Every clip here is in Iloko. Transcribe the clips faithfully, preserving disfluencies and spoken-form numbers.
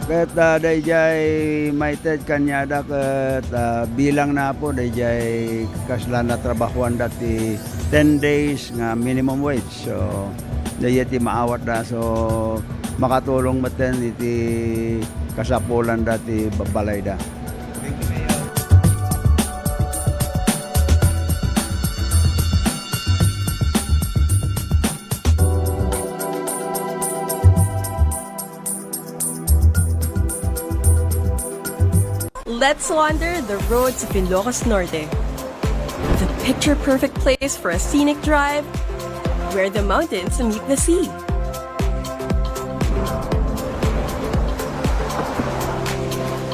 Ket, ah, daydiay maited kaniada ket, ah, bilang na po daydiay kasla natrabahuanda ti ten days nga minimum wage. So, daydiay ti maawatda. So, makatulong metten iti kasapulanda ti ba-, balayda. Let's wander the roads of Ilocos Norte. The picture-perfect place for a scenic drive, where the mountains meet the sea.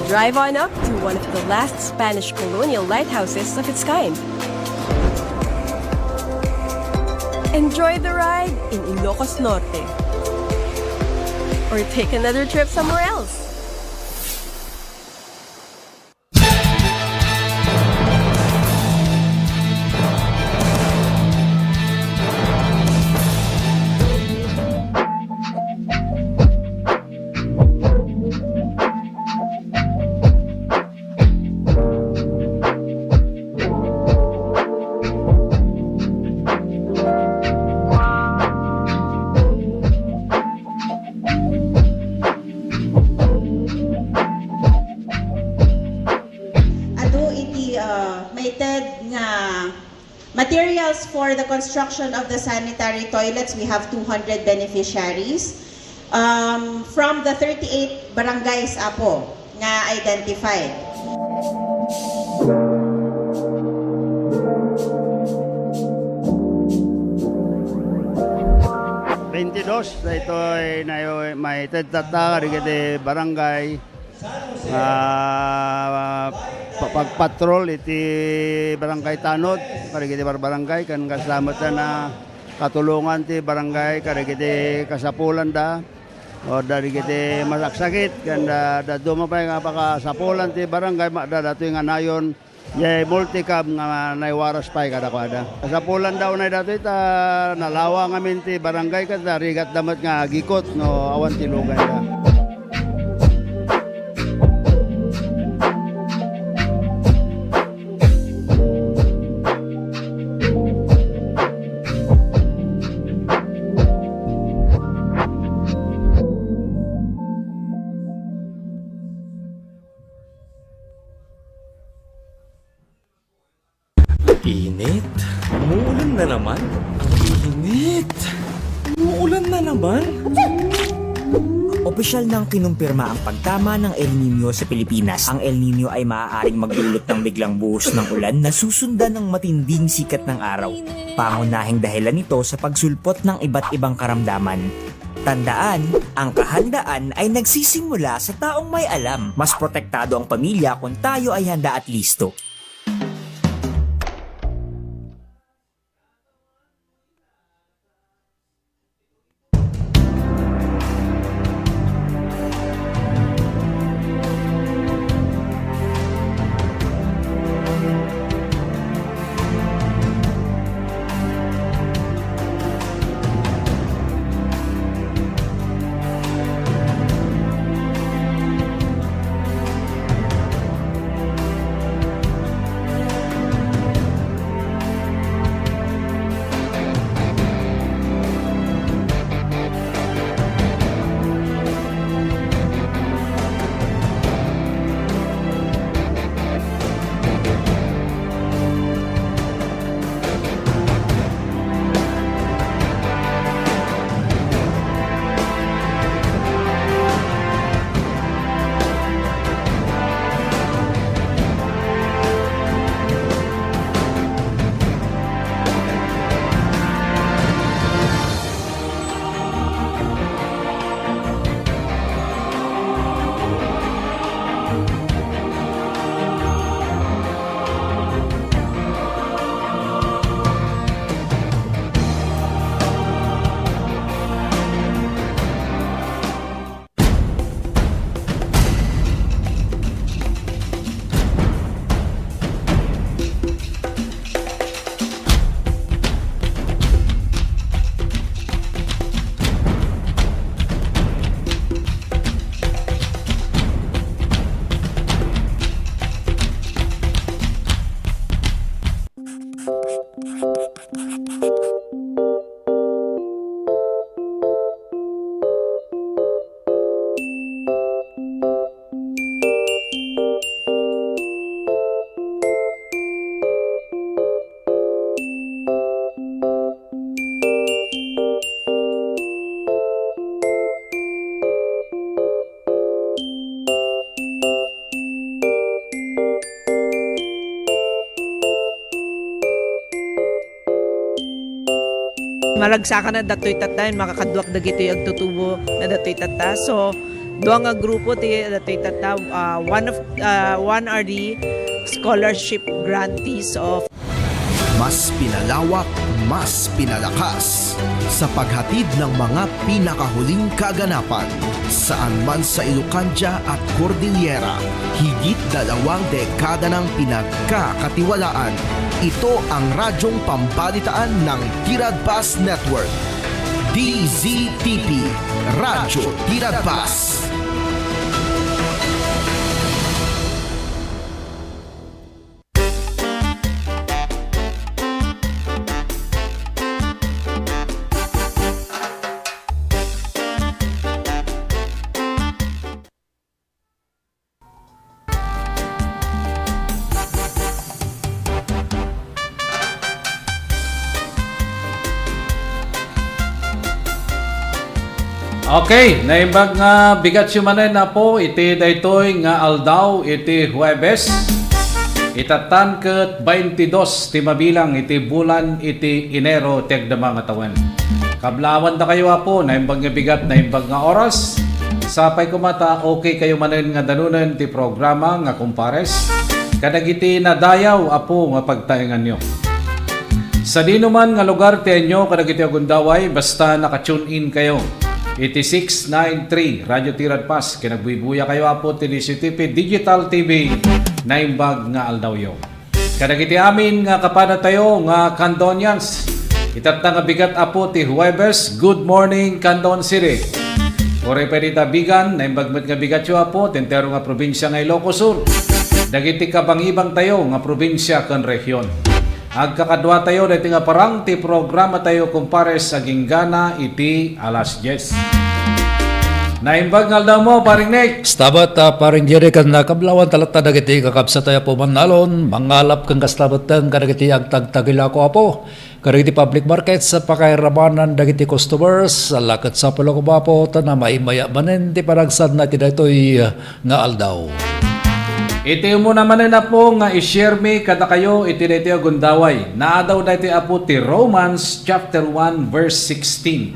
Drive on up to one of the last Spanish colonial lighthouses of its kind. Enjoy the ride in Ilocos Norte. Or take another trip somewhere else. Adu iti, ah, maited nga materials for the construction of the sanitary toilets, we have two hundred beneficiaries, um, from the thirty-eight barangays, Apo, nga identified. Twenty-dos, daytoy nayo-, maited tatta kadagiti barangay. Ah, pa-, pagpatrol iti Barangay Tanod, kadagiti barbarangay, ken kasla met a katulongan ti barangay, kadagiti kasapulanda, o kadagiti masaksakit, ken da-, dadduma pay nga pakasapulan ti barangay, ma-, da-, datoy nga nayon, Jay multicab nga naiwaras pay kadakuada. Kasapulan daw na datoy ta nalawa ngamin ti barangay ket narigatda met nga agikot no awan ti luganda. Init. Umuulan na naman. Ang init. Umuulan na naman. Opisyal nang kinumpirma ang pagtama ng El Niño sa Pilipinas. Ang El Niño ay maaaring magdulot ng biglang buhos ng ulan na susundan ng matinding sikat ng araw. Pangunahing dahilan nito sa pagsulpot ng iba't ibang karamdaman. Tandaan, ang kahandaan ay nagsisimula sa taong may alam. Mas protektado ang pamilya kung tayo ay handa at listo. Maragsakan a datoy tatta, makakaduak dagitoy agtutubo na datoy tatta. So, dua nga grupo ti datoy tatta. Ah, one of, ah, one are the scholarship grantees of Mas pinalawak, mas pinalakas sa paghatid ng mga pinakahuling kaganapan. Saan man sa Ilocandia at Cordillera, higit dalawang dekada nang pinagkakatiwalaan. Ito ang radyong pambalitaan ng Tiradpas Network. D Z T P, Radyo Tiradpas. Okay, naimbag nga bigatyo manen, Apo, iti daytoy nga aldaw, iti Huwebes. Itatan ket baintidos ti mabilang iti bulan iti Enero ti agdama nga tawen. Kablaawan dakayo, Apo, naimbag nga bigat, naimbag nga oras. Sapay koma ta okay kayo manen nga danunen ti programa nga Kumpares kadagiti nadayaw, Apo, nga pagtaenganyo. Sadinoman nga lugar ti inyo kadagiti agundaway, basta naka-tune in kayo iti six nine three Radyo Tiradpas. Kinagbuybuyakayo, Apo, ti D Z T P Digital T V, naimbag nga aldawyo. Kadagiti amin nga kapadatayo nga Candonians, itatta nga bigat, Apo, ti Huwebes, good morning, Candon City. Uray pay dita Vigan, naimbag met nga bigatyo, Apo, ti entero nga probinsia nga Ilocos Sur. Dagiti kabangibangtayo nga probinsia ken rehion. Agkakaduatayo daytoy nga parang ti programatayo, Kumpares, aginggana iti alas dies. Naimbag nga aldawmo, Paring Nick. Stabat, ah, Paring Jerry, ken nakablaawan talatta dagiti kakabsat tayo po mannalon, mangalap ken kasta metten kadagiti agtagtagilako, Apo. Kadagiti public markets, pakairamanan dagiti customers, ala ket sapulko, Apo, ta namaymaya manen ti panagsanna iti daytoy, ah, nga aldaw. Iti umuna manen, Apo, nga i-share mi kadakayo iti daytoy a gundaway. Naadaw daytoy, Apo, ti Romans chapter one, verse sixteen.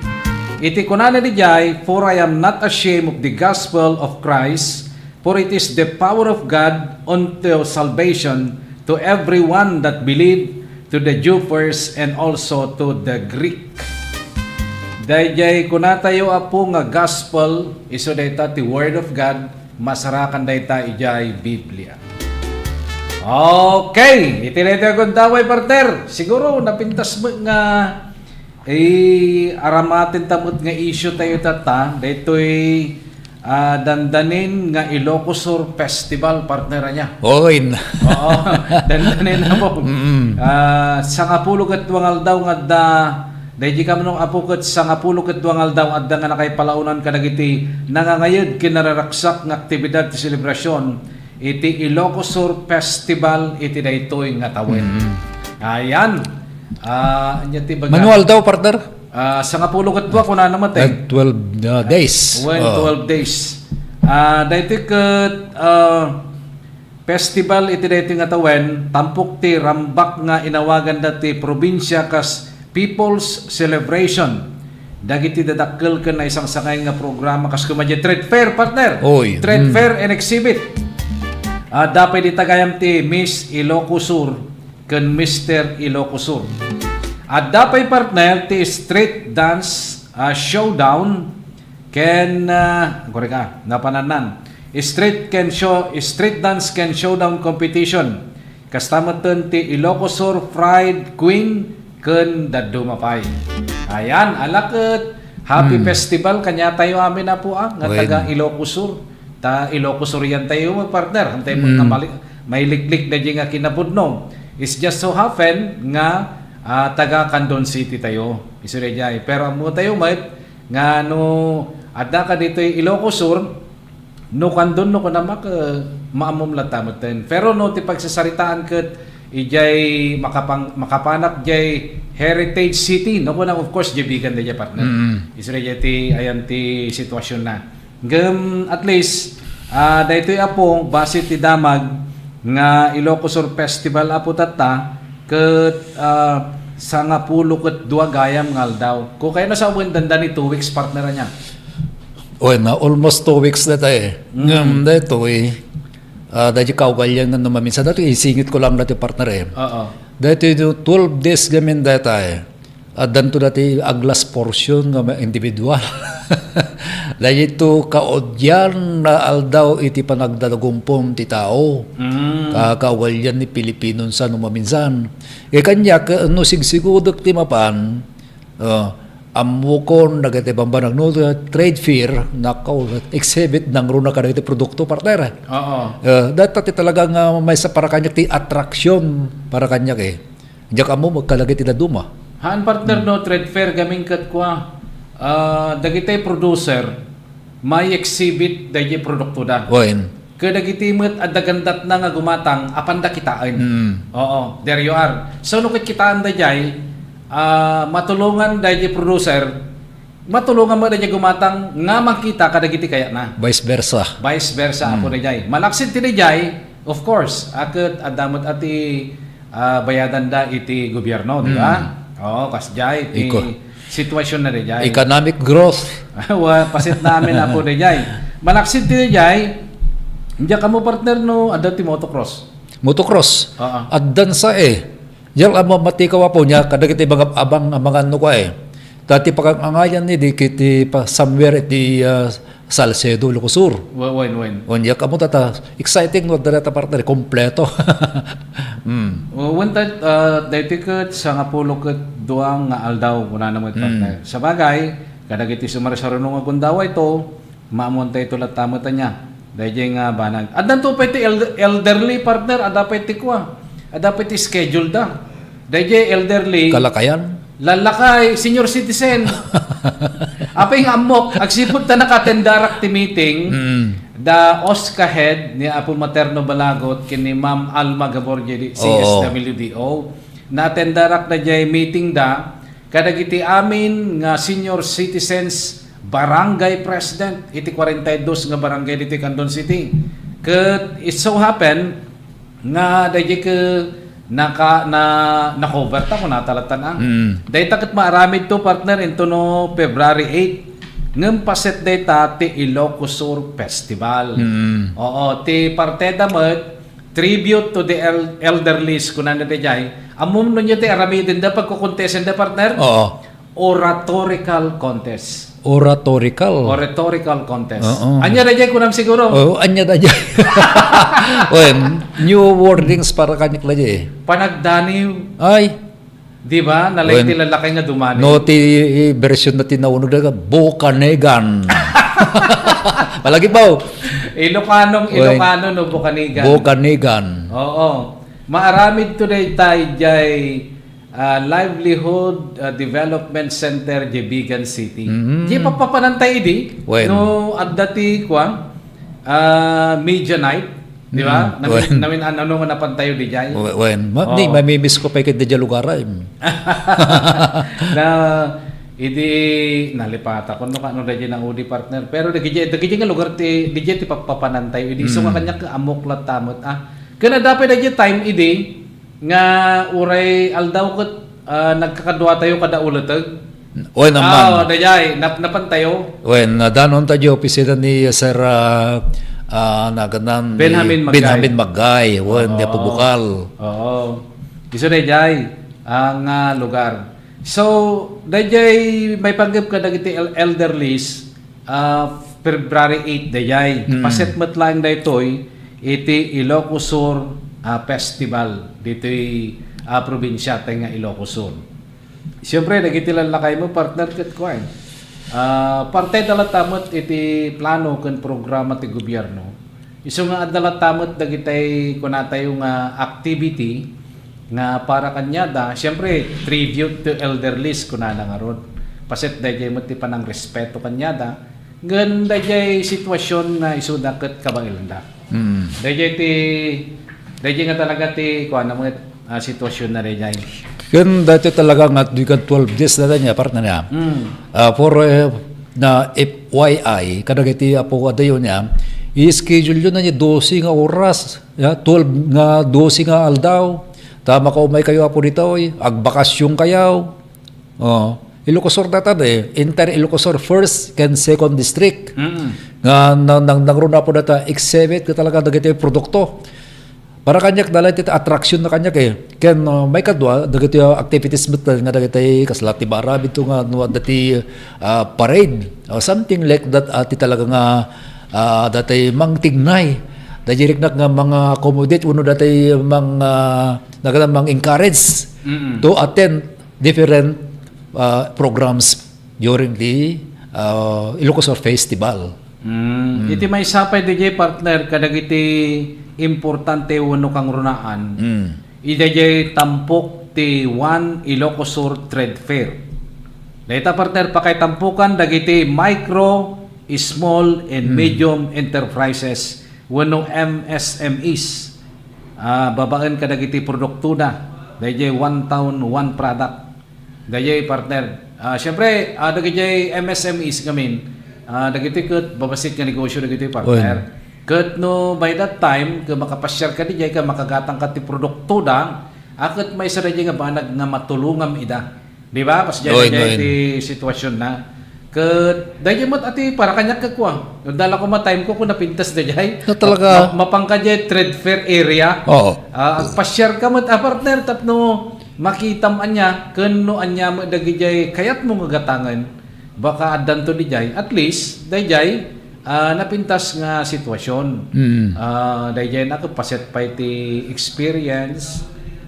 Iti kunana didiay, "For I am not ashamed of the gospel of Christ, for it is the power of God unto salvation to everyone that believe, to the Jew first and also to the Greek." Daydiay kunatayo, Apo, nga gospel, isu dayta ti Word of God, masarakan dayta idiay Biblia. Okay, iti daytoy a gundaway, partner. Siguro napintas met nga eh, aramaten ta met nga issue tayo tatta, daytoy, ah, dandanin nga Ilocos Sur Festival, partner, ania? Oy. Oo, dandanin, Apo. Mm-mm. Ah, sangapulo ket dua nga aldaw nga adda, daydi kano, Apo, ket sangapulo ket dua nga aldaw adda nga nakaipalaonan kadagiti nangangayed ken nararagsak nga aktibidad ti selebrasion iti Ilocos Sur Festival iti daytoy nga tawen. Mm. Ayan. Ah, ania ti baga? Mano aldaw, partner? Ah, sangapulo ket dua, kunana met, eh. Ah, twelve, ah, days. Wen, oh, twelve days. Ah, daytoy ket, ah, festival iti daytoy nga tawen, tampok ti rambak nga inawaganda ti probinsia kas People's Celebration. Dagiti dadakkel ken naisangsangay nga programa kas koma diay trade fair, partner. Oy. Trade, mm, fair and exhibit. Adda pay dita gayam ti Miss Ilocos Sur ken Mister Ilocos Sur. Adda pay, partner, ti street dance, ah, showdown ken, ah, korek ka, napanannan. Street ken show, street dance ken showdown competition. Kasta metten ti Ilocos Sur Pride Queen ken dadduma pay. Ayan, ala ket happy, hmm, festival kaniatayo amin, Apo, ah, nga, wen, taga Ilocos Sur. Ta Ilocos Surian tayo, partner. Antay mo, hmm, nga mali-, mailiklik na di nga kinapudno. It's just so happen nga, ah, taga Candon City tayo. Isu daydiay. Pero ammo tayo met nga no adda ka ditoy Ilocos Sur, no Candon, no kunam, eh, maammom latta metten. Pero no ti pagsasaritaan ket idiay makapang-, makapanak diay Heritage City, no kunam, of course, diay Vigan daydiay, partner. Mm. Isu daydiay ti, ayan ti sitwasyon na. Ngem at least, ah, daytoy, Apo, base ti damag nga Ilocos Sur Festival, Apo, tatta, ket, ah, Sangapulo ket dua gayam nga aldaw. Kung kayatna sawen, dandani two weeks, partner, ania? Well, na almost two weeks na tayo. Mm. Ngem daytoy, ah, daytoy kaugalian nga no maminsan, daytoy isingit ko lang daytoy, partner, eh. Oo. Daytoy twelve days gamin dayta, eh. Addanto daytoy a glass portion nga ma-, individual. Daytoy kaudyan nga aldaw iti panagdadagumpom ti tao. Mm. Ka-, kaugalian ni Pilipino sa no maminsan. Eh, kaniak, no sigsigudek ti mapan, ah, ammokon dagiti bambanag no trade fair, nakaw, exhibit nangruna kadagiti produkto, partner. Oo. Eh, dayta ti talaga nga maysa para kaniak ti attraction para kaniak, eh. Diak ammo kadagiti dadduma. Haan, partner, no, trade fair gamin ket kua, ah, dagiti producer, may exhibit dagiti produktoda. Wen. Kadagiti met adda gandatna nga gumatang, apanda kitaen. Mm. Oo, there you are. So, no ket kitaen daydiay, ah, matulongan daydiay producer, matulongan met daydiay gumatang nga makita kadagiti kayatna. Vice versa. Vice versa, Mm. apo daydiay. Malaksid ti daydiay, of course, a ket adda met a ti, ah, bayadanda iti gobierno, di ba? Mm. Oo, kasdiay ti Iko. sitwasyon na daydiay. Economic growth. Wa, paset na amin, apo daydiay. Malaksid ti daydiay, diak ammo, partner, no adda ti motocross. Motocross. Oo. Addan sa, eh. Diak ammo, mati ka, apo, nia kadagiti mga abang, mga ano ko, eh. Dati pakangangayan ni di kiti pa somewhere iti, ah, Salcedo, Ilocos Sur. Wen, wen, wen. Wen, diak ammo, dayta exciting no adda dayta, partner, kompleto. Mm. O, wen, ta-, ah, daytoy ket sangapulo ket dua nga aldaw, kunana met, Mm. partner. Sabagay, kadagiti sumarsaruno nga gundawayto, maamuan tayo ito latta met ania. Daydiay nga banag. Addanto pay ti el-, elderly, partner, adda pay ti kua. Adda pay ti schedule da. Daydiay elderly. Kalakayan? Lalakay, senior citizen. Apay nga ammok, agsipud ta nakatendarak ti meeting, Mm. da OSCA head ni Apo Materno Balagot ken ni Ma'am Alma Gaborge di Oo. C S W D O. Naatendarak daydiay meeting da, kadagiti amin nga senior citizens, barangay president iti forty-two nga barangay ditoy Candon City. Ket it so happen nga daydiay ket naka-, na, na-cover ta, kunata lattan, ah. Mm. Dayta ket maaramid to, partner, into no February eight. Ngem paset dayta ti Ilocos Sur Festival. Mm. Oo, ti partida met, tribute to the el-, elderlies, kunana daydiay. Ammom no ania ti aramidenda, pagkukontesenda, partner? Oo. Oratorical contest. Oratorical. Oratorical contest. Oo. Ania daydiay, kunam siguro? Oo, ania daydiay. Wen, new wordings para kaniak daydiay. Panagdaniw. Ay. Di ba? Nalaing Wen, ti lalakay nga dumaniw. No, ti version na ti nauneg da, bukanigan. Palagi ba? Ilokanong Wen, Ilokano, no, bukanigan. Bukanigan. Oo. Maaramid to dayta idiay, ah, Livelihood, ah, Development Center, Jebigan City. Mm. Di papapanantay idi. Wen. No, adda ti, kua, ah, media night. Di ba? Mm, Namin, wen. namin an-, ano nga napantayo didiay? We-, wen. Ma-, Oo. ni, mamimiss ko pay ket didiay lugar, ay. Na, idi, nalipata ko, no, kano didiay na udi, partner. Pero didiay, didiay nga lugar ti, didiay ti papapanantay. Idi, so Mm. nga kaniak, amok latta met, ah. Kaya na dapat didiay time, idi, nga uray aldaw ket, ah, nagkakaduatayo kada uleteg. Wen, amman. Ah, oo, daydiay, nap-, napantayo. Wen, nadanon tayo opisina ni Sir, ah, ah, naganan ni Benjamin Magay. Benjamin Magay. Wen, Oo. di apo bukal. Oo. Isu daydiay, ang, ah, lugar. So, daydiay maipanggep kadagiti el-, elderlies, ah, February eight daydiay. Mm. Paset met laeng daytoy iti Ilocos Sur, ah, Festival ditoy, ah, probinsia tayo nga Ilocos Sur. Siyempre, dagiti lallakay mo, partner, ket kuan. Ah, parte da latta met iti plano ken programa ti gobierno. Isu nga adda latta met dagitay kunatayo nga activity nga para kaniada, siyempre, tribute to elderlies, kunana ngarud. Paset daydiay met ti panangrespeto kaniada, ngem daydiay sitwasyon nga isuda ket kabaelanda. Mm. Daydiay ti, daydiay nga talaga ti, kuan, met, ah, sitwasyon na daydiay. Ken daytoy talaga nga, di ka twelve days na niya, partner niya. Mm. Ah, for, eh, na F Y I, kadagiti apo adayo niya, i-schedule yun na niya dose nga oras, ya, twelve nga, dose nga aldaw. Ta makaumay kayo, Apo, ditoy, agbakasyon kayo. Oh, Ilocos Sur data de, entire Ilocos Sur, first ken second district. Mm. Nga nang, nang, nangruna po data exhibit ka talaga dagiti produkto. Para kaniak, dala iti attraction na kaniak eh. Ken, uh, may kadua, dagiti, uh, activities met nga dagiti kasla ti barabito nga no, dati, uh, parade or something like that, uh, ti talaga nga, uh, dati mangtignay. Dati riknak nga mga accommodate, uno dati mang, uh, nagana mang encourage Mm-mm. to attend different, uh, programs during the, uh, Ilocos Sur Festival. Mm. Mm. Iti maysa pay, D J, partner, kadagiti importante wenno kangrunaan, Mm. iti daydiay tampok ti One Ilocos Sur Trade Fair. Dayta, partner, pakaitampokan dagiti micro, small, and Mm. medium enterprises wenno M S M Es. Ah, babaen kadagiti produktoda, daydiay one town, one product. Daydiay, partner. Ah, siyempre, ah, dagiti M S M Es ngamin, ah, dagiti ket babassit nga negosyo dagiti, partner. Wen. Ket no by that time, ket makapasiar ka diay, ket makagatang ka ti produktoda, a ket maysa daydiay nga banag nga matulongam ida. Di ba? Kasdiay Wen, daydiay wen. ti sitwasyon na. Ket daydiay met ati para kaniak ket kua. Dala ko ma time ko kung napintas daydiay. Na talaga. Ma-, ma-, mapangka diay trade fair area. Oo. Ah, agpasiar ka met, ah, partner, tapno makitam ania, ken no ania met dagidiay kayatmo nga gatangen, baka addanto didiay. At least, daydiay, ah, napintas nga sitwasyon. Mm. Ah, daydiay na ket paset pay ti experience,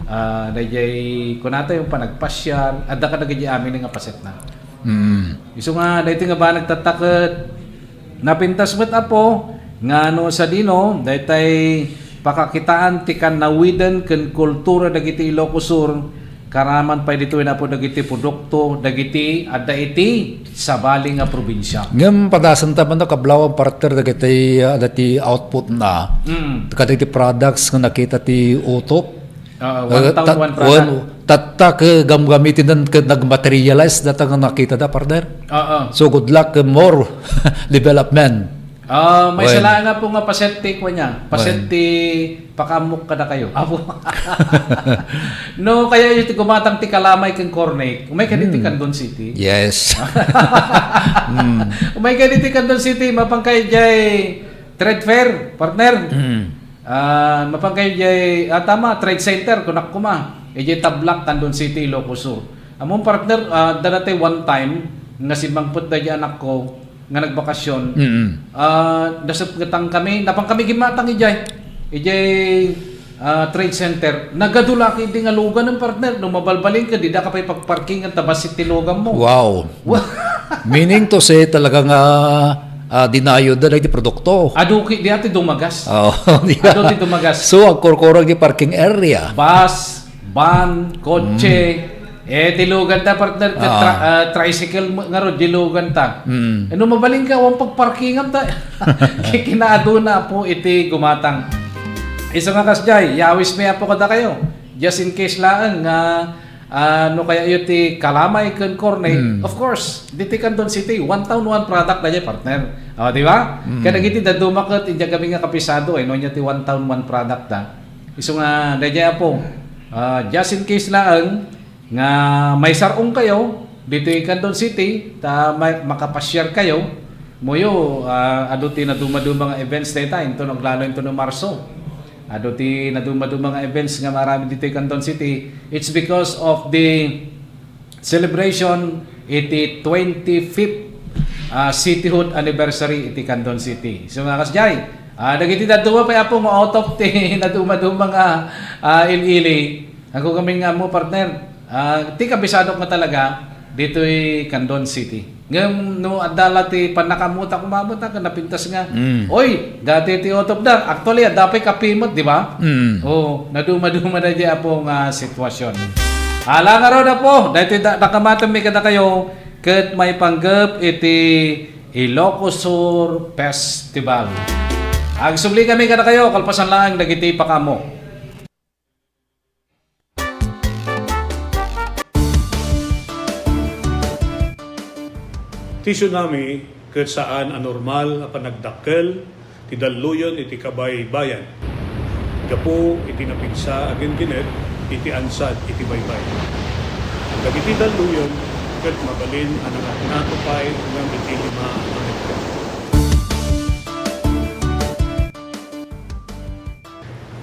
ah, daydiay kunatayo panagpasiar, adda kadagidi amin nga paset na. Mm. Isu nga, daytoy nga banag tatta ket napintas met, Apo, nga no sadino, daytay pakakitaan ti kannawiden ken kultura dagiti Ilocos Sur, karaman pay ditoy napo dagiti produkto, dagiti adda iti sabali nga probinsia. Ngem padasenta man no kablawan partner dagiti, ah, dagiti output na. Mm. Kadagiti products nga nakita ti utop. Oo, one Eh, town, tat-, one product. One, tatta ke gamgamiten ket nagmaterialize data nga nakita da, partner. Oo. So, good luck, eh, more development. Ah, may Wen. sala nga po nga paset ti kwan niya. Paset Wen. ti pakaamok kada kayo. Apo. No, kaya yung ti gumatang ti kalamay keng cornic. Umay ka dito Hmm. Candon City. Yes. Hmm. Umay ka dito Candon City. Mapang kayo jay trade fair, partner. Hmm. Ah, mapang kayo jay, ah, tama, trade center, kunak kuma. E jay Tablac, Candon City, Ilocos Sur. Among partner, ah, dala tay one time, nga simmangpet da jay anak ko, nga nagbakasyon. Mm-mm. Ah, nasepngetan kami, napang kami gimmatang ijay. Ijay, ah, trade center. Nagadulaki di nga lugan ng partner. No mabalbalin ka, di da ka pa'y pagparkingan, tabas ti lugan mo. Wow. Wa- Meaning to say, talaga nga, ah, dinayo da dagiti produkto. Adu ki, di ati dumagas. Oo, di Adu ti dumagas. So, agkurkurang di parking area. Bus, van, kotse. Mm. Eh, ti lugan ta, partner, ket Ah. tra-, ah, tricycle mo, nga ro, di lugan ta. Mm. Eh, no mabalin ka, awan pagparkingan ta. Kikinaaduna po iti gumatang. Isu nga kasjay, yawis mi apo kada kayo. Just in case laeng nga, ah, no kaya iyo ti kalamay ken cornic, Mm. of course, diti Candon City, one town, one product na dyan, partner. O, di ba? Mm. Kaya nagiti daduma ket, india kami nga kapisado, eh, no niya ti one town, one product da. Isu nga, dayjay apo, ah, just in case laeng nga maisar-ong kayo ditoy Candon City, ta ma-, makapasiar kayo, muyo, ah, adu ti naduma-duma nga events dayta, inton aglalo inton Marso. Adu ti naduma-duma nga events nga marami ditoy Candon City. It's because of the celebration iti twenty-fifth, ah, cityhood anniversary iti Candon City. So, nga kasjay, ah, dagiti daduma pay apo nga out of ti naduma-duma nga, ah, il-ili. Ako kami nga mo, partner. Ah, ti kabisadok nga talaga, ditoy Candon City. Ngem no adda la ti pannakaammo ta kumamot, ah, ken napintas nga, Mm. "Oy, dati ti utop da." Actually, adda pay kapimet, di ba? Mm. Oo, naduma-duma na di apo nga sitwasyon. Ala nga ron, apo, daytoy da-, nakamatem mi kadakayo, ket maipanggep iti Ilocos Sur Festival. Agsubli kami kadakayo, kalpasan laeng dagiti pakaammo. Ti tsunami ket saan a normal a panagdakkel ti dalluyon iti kabaybayan. Gapu iti napigsa a ginginet, iti ansad iti baybay. Dagiti dalluyon ket mabalin a nangatngato pay ngem iti lima a metro.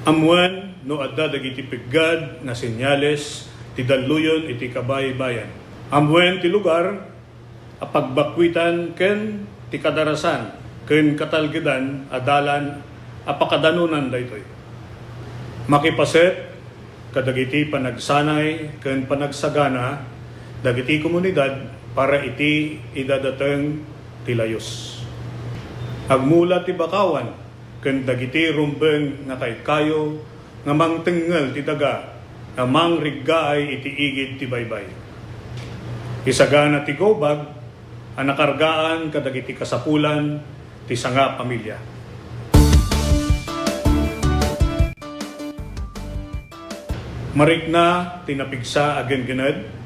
Ammoen no adda dagiti peggad nga senyales ti dalluyon iti kabaybayan. Ammoen ti lugar a pagbakkuitan ken ti kadarasan ken katalgedan a dalan a pakadanonan daytoy. Makipaset kadagiti panagsanay ken panagsagana dagiti komunidad para iti idadateng ti layus. Agmula ti bakawan ken dagiti rumbeng nga kaykayo nga mangtengngel ti daga nga mangriggaay iti igid ti baybay. Isagana ti go bag a nakargaan kadagiti kasapulan ti sanga pamilya. Marikna ti napigsa a genggened.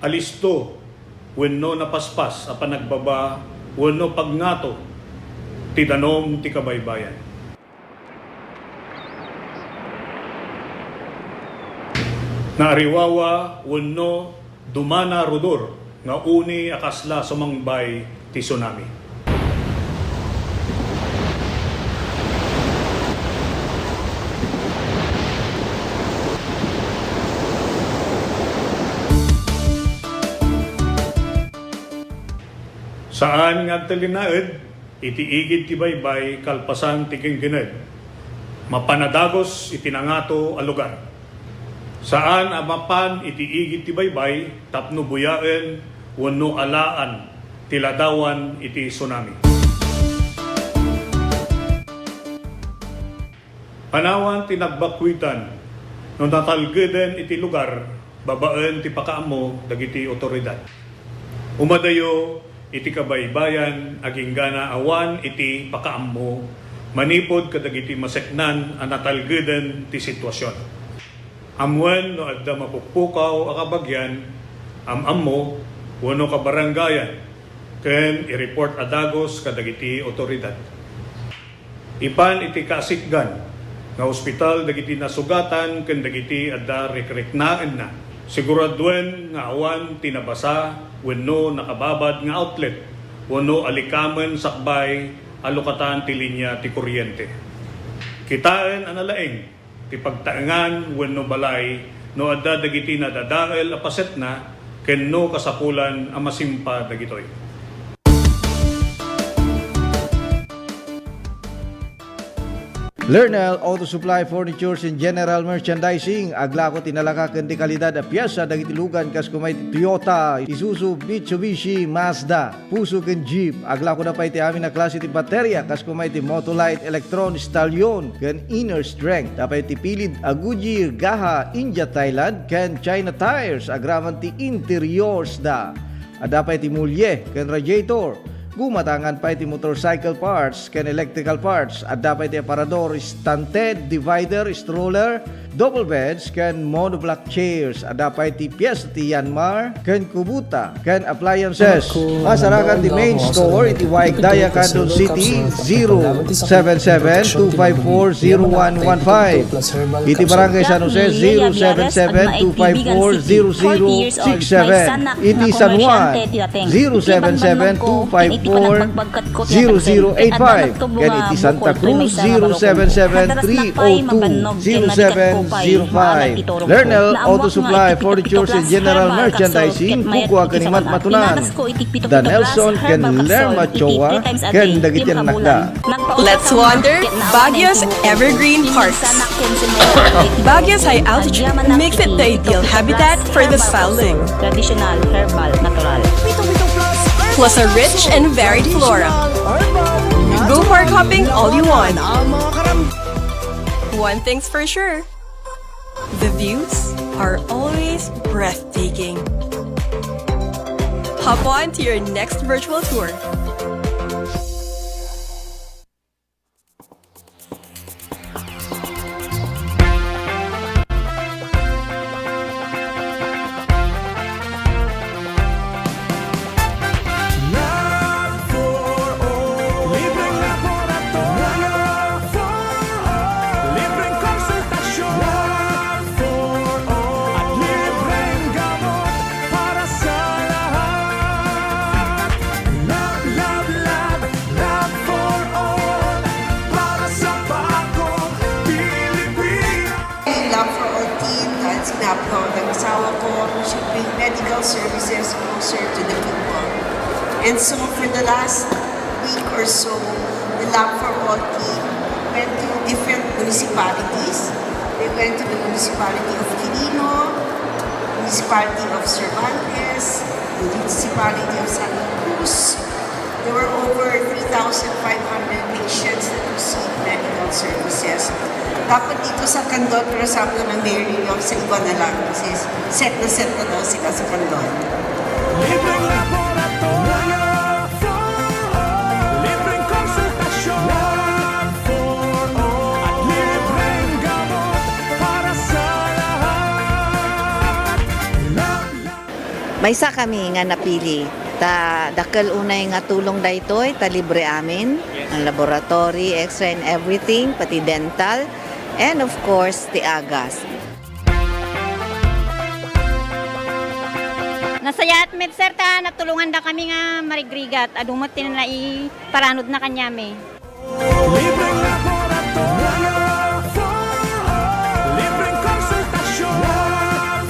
Alisto wenno napaspas a panagbaba wenno pagngato ti danum ti kabaybayan. Naariwawa wenno dumana rudor nga uni a kasla sumangbay ti tsunami. Saan nga agtalinaed iti igid ti baybay kalpasan ti genggened. Mapan a dagus iti nangato a lugar. Saan a mapan iti igid ti baybay tapno buyaen wenno alaan ti ladawan iti tsunami. Panawan ti nagbakkuitan no natalgeden iti lugar babaen ti pakaammo dagiti otoridad. Umadayo iti kabaybayan agingga awan iti pakaammo manipud kadagiti maseknan a natalgeden ti situasion. Ammoen no adda mapukpukaw a kabagian, am-ammo, wenno kabarangayan, ken i-report a dagus kadagiti otoridad. Ipan iti kaasitgan nga ospital dagiti nasugatan ken dagiti adda rikriknaenna. Siguraduen nga awan ti nabasa wenno nakababad nga outlet wenno alikamen sakbay a lukatan ti linia ti kuryente. Kitaen a nalaing ti pagtaengan wenno balay no adda dagiti nadadael a pasetna ken no kasapulan a masimpa dagitoy. Lernel Auto Supply Furnitures and General Merchandising, aglako ti nalaka ken ti kalidad a piesa dagiti lugan kas kumay ti Toyota, Isuzu, Mitsubishi, Mazda, Fuso ken Jeep. Aglakoda pay ti amin a klase ti bateria kas kumay ti Motolite, Electron, Stallion, ken Inner Strength. Adda pay ti pilid a Goodyear, Gaha, India, Thailand, ken China tires agraman ti interiors da. Adda pay ti mulye ken radiator. Gumatangan pay ti motorcycle parts ken electrical parts. Adda pay ti aparador, stand, divider, stroller, double beds, ken monoblock chairs. Adda pay ti pies ti Yanmar ken Kubota ken appliances. Masarakan ti main store iti Waigdaya, Quezon City, zero seven seven two five four zero one one five. Iti Barangay San Jose, zero seven seven two five four zero zero six seven. Iti San Juan, zero seven seven two five four zero zero eight five. Ken iti Santa Cruz, zero seven seven three oh two zero seven zero five. Lernel Auto Supply, Furnitures and General Merchandising, kukua ken imatmatunan. Da Nelson ken Lerma Choa ken dagiti annakda. Let's wander Baguio's evergreen parks. Baguio's high altitude makes it the ideal habitat for the wildling. Traditional, herbal, natural. Plus a rich and varied flora. Go park hopping all you want. One thing's for sure, the views are always breathtaking. Hop on to your next virtual tour. Sinabi ko, ng asawa ko, we should bring medical services closer to the people. And so for the last week or so, the Love for All team went to different municipalities. They went to the municipality of Quirino, municipality of Cervantes, municipality of Santa Cruz. There were over three thousand five hundred patients that received medical services. Dapat dito sa Candon, pero sabi ko ng mayor ninyo, sa iba na lang. Kasi set na set na daw sila sa Candon. Libreng laboratorio for all. Libreng konsultasyon for all. At libreng gamot para sa lahat. Love, love. Maysa kami nga napili, ta dakkel unay nga tulong daytoy, ta libre amin, ang laboratory, X-ray and everything, pati dental, and of course, ti agas. Nasayaat met, sir, ta natulonganda kami nga marigrigat. Adu met ti naiparanodna kaniami. Libreng laboratorio for all. Libreng konsultasyon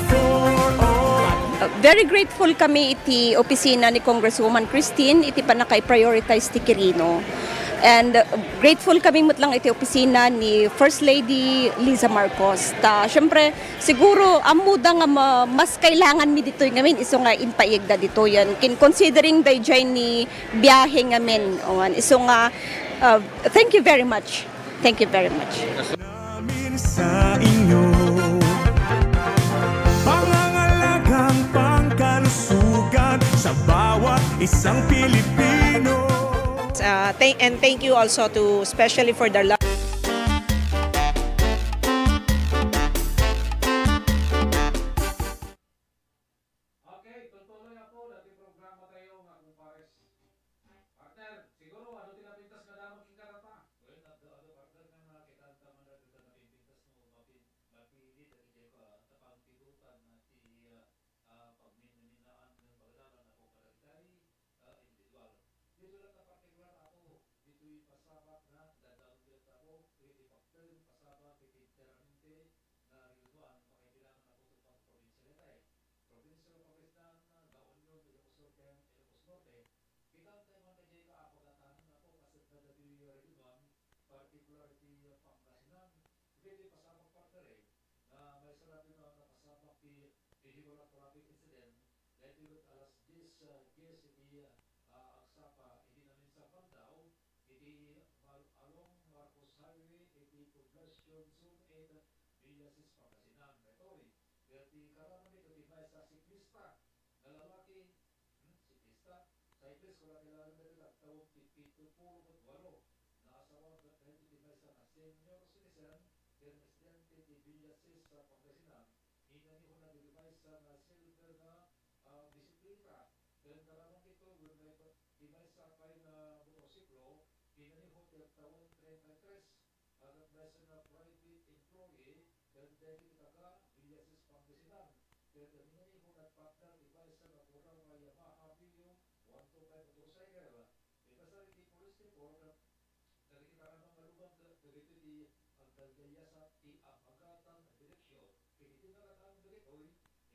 for all. Uh, very grateful kami iti opisina ni Congresswoman Christine iti pannakaiprioritize ti Quirino. And, uh, grateful kami met lang iti opisina ni First Lady Liza Marcos. Ta, syempre, siguro, ammoda nga ma-, mas kailangan mi ditoy ngamin, isu nga impaigda ditoyen. Kin-, considering dayjay ni biyahe ngamin, awan, isu nga, uh, thank you very much. Thank you very much. Namin sa inyo. Pangangalagang pangkalusugan sa bawat isang Pilipino. Uh, thank, and thank you also to, especially for the love. Okay, tutuloy ako dati programa tayo nga kumpares. Partner, siguro ano ti napintas nga damag king katata? Well, adda, adda, partner, nga nakita-, ta man dagiti napimpintas no mapin-, mapili dagiti, ah, tapang pidutan nga ti, ah, ah, pagminminaan ken pagadalan a po kadagiti, ah, individual. Dito lang ta partikular ato, ditoy pasabak na dadangget apo, iti pagteng pasabak iti enteramente nga religion, pakaibilangan apo ti pagprobinsya daytoy. Provincial Congressman, La Union, Ilocos Sur ken Ilocos Norte, kitam tayo man daytoy kaapagatanan apo, kaset dagitoy regional, particular iti Pangasinan, dagitoy pasabak, partner, eh, nga maysa latta nga napasabak ti vehicular traffic incident, daytoy ket alas dies, ah, dies iti, ah, agsapa iti naminsan nga aldaw, iti Mar-, along Marcos Highway iti Poblacion Zone eight, Villasis, Pangasinan, daytoy. Ket ti karamang daytoy ti maysa a siklista nga lalaki, hmm, siklista. Cyclist, kuna ti laeng dagiti agtawen ti pito, pulo ket walo. Naasawan ket daytoy ti maysa nga senior citizen ken residente ti Villasis, Pangasinan. Inanihonna dagiti maysa nga silver nga, ah, bisikleta. Ken karamang ditoy, wen may pa-, ti maysa pay nga motorsiklo, inaniho ti agtawen treinta y tres. Ket maysa nga private employee ken dagiti taga Villasis, Pangasinan. Ket inanihonna, partner, ti maysa nga puraw nga Yamaha Mio one two five motorcycle. Ipasar iti police report dagiti karamang nga lubang ket dagitoy ti agdaldayasa ti apagatan a direksion. Iti nakadaan dagitoy,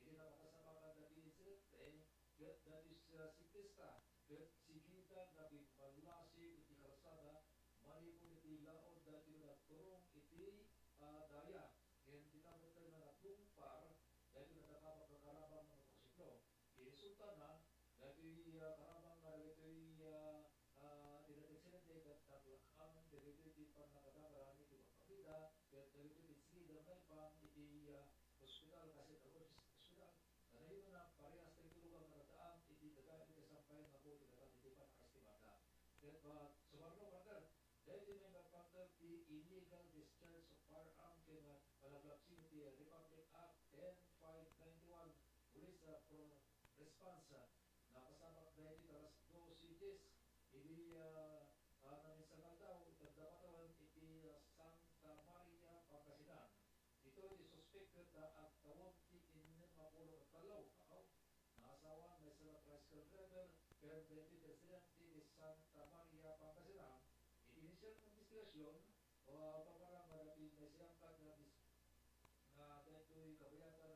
iti napakasabakan dagiti insidente, ket dagiti siklista ket sigida nga pigmallasiw iti kalsada manipud iti laod daytoy nga nagturong iti, ah, daya. Ngem dita met nga natungpal daytoy nga dakabak nga karamang nga motorsiklo. Iti resultana, daytoy, ah, karamang nga dagitoy, ah, ah, ti nagaksidente ket naglak-am dagitoy ti pannakadangra iti pagpakita ket dagitoy ti sigida nga naipang iti, ah, ospital, Casieta Lourdes Hospital. Kanayona, parehas dagiti lugar nga naddaan iti dagiti kasampayan nga apo ti kadagiti pannakaestimada. Ket, ah, sumarno, partner, daytoy met nga partner ti illegal discharge of firearm ken, ah, panaglabsing iti Republic Act ten five ninety-one, Police, ah, pro-, Response, ah, napasabak daytoy alas dose dies iti, ah, ah, naminsan nga aldaw, iti adda patawen iti, ah, Santa Maria, Pangasinan. Ditoy ti suspek ket, ah, agtawen ti innem a pulo ket tallo. Aw, naasawan maysa nga tricycle driver ken daytoy ti residente ti Santa Maria, Pangasinan. Iti initial nga investigasyon, o, paparang nga daytoy naisayangkan nga dis-, nga daytoy kabayatan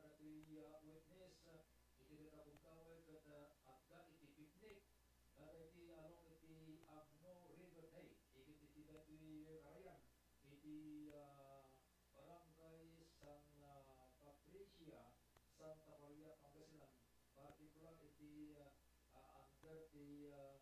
Iti, ah, Barangay San, ah, Patricia, Santa Maria, Pangasinan, partikular iti, ah, ah, under ti, ah,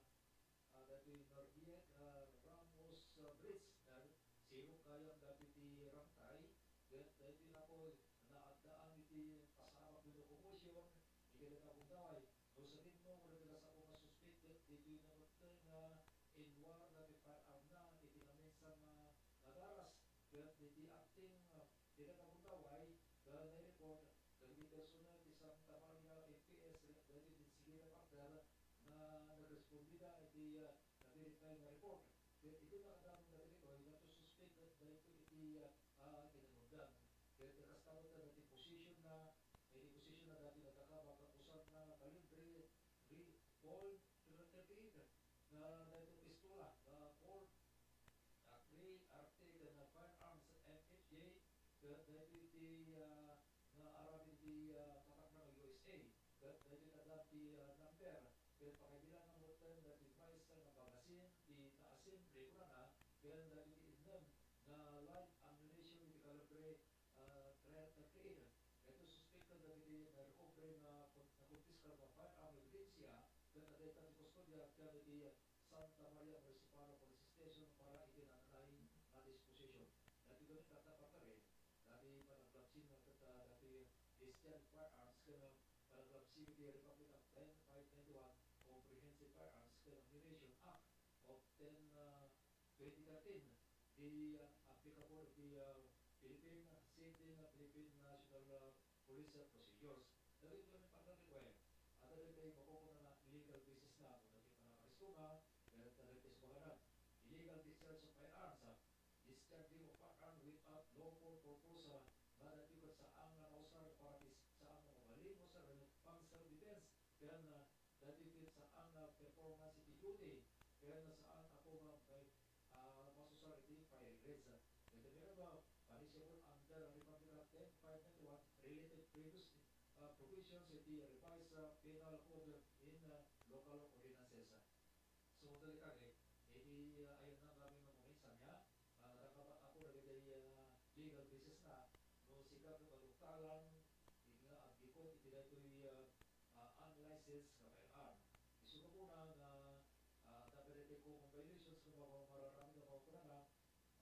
ah, daytoy Nordiet, ah, Ramos, ah, Bridge, ah, sirok gayam dagiti rangtay, ket daytoy napoy, naaddaan iti pasamak wenno commotion, iti Laguna, Bundaway. No sadino, ket dagiti sapo nga suspek, ket ditoy na metten nga inwar dagiti firearm na iti naminsan nga, nga garas, ket ditoy acting, ah, Dita Kabundaway, ket nai-report dagiti personel ti Santa Maria M P S dagiti insigida partner nga nagrespondida iti, ah, na-verify nga report. Ket iti makadamag dagitoy, nasuspek daytoy iti, ah, ah, kinanundan. Ket kasta met dagiti position na, iti position na dagiti nagkakabag, usa nga kalibre, revolver thirty-eight, nga daytoy pistola, nga four, ah, three R T ken firearms M F J, ket daytoy ti, ah, nga aramid iti, ah, patakna nga U S A, ket daytoy adda ti, ah, number, ket pakaibilanna metten daytoy maysa nga magasin ti naasimble kunana, ken daytoy ti innem nga live ammunition iti kalibre ah, thirty-eight. Daytoy suspek ken dagiti narecover nga kon-, nakonpiskar nga firearm nga ebidensya, ket adda ita ti kustodiar ken iti Santa Maria Municipal Police Station para iti naanalain nga disposition. Daytoy gayam, partner, daytoy panaglabsin nga ket, ah, daytoy discharge firearms ken, ah, panaglabsi iti Republic Act ten five ninety-one, Comprehensive Firearms ken Ammunition Act of ten, ah, twenty thirteen, di, ah, applicable iti, ah, Philippine, same thing, ah, Philippine National, ah, Police, ah, Procedures. Dagiti kami pagdakit, well, adda dagiti makukunana nga illegal basis na, kung dagiti panakariskonga, dagiti panakariskona, illegal discharge of firearms, ah, discharging of firearm without lawful purpose, ah, nga dagiti ket saan nga nausar para ti saan nga mabalin, usar, pang self-defense, ken, ah, dagiti ket saan nga performance iti duty, ken saan a koma may, ah, masusar iti fire rates. Determined ba punishable under Republic Act ten five ninety-one related previous, ah, provisions iti revised, ah, penal code in, ah, local ordinances. So, dagiti, iti, ah, ayanna ngamin nga maminsan nga, ah, nakabat-apo dagiti, ah, legal basis na, no sika ket maduktalan, iti nga agdikot iti daytoy, ah, ah, unlicensed nga firearm. Isu gapuna nga, ah, adda dagiti common violations nga mama-, mararamid nga makukunana,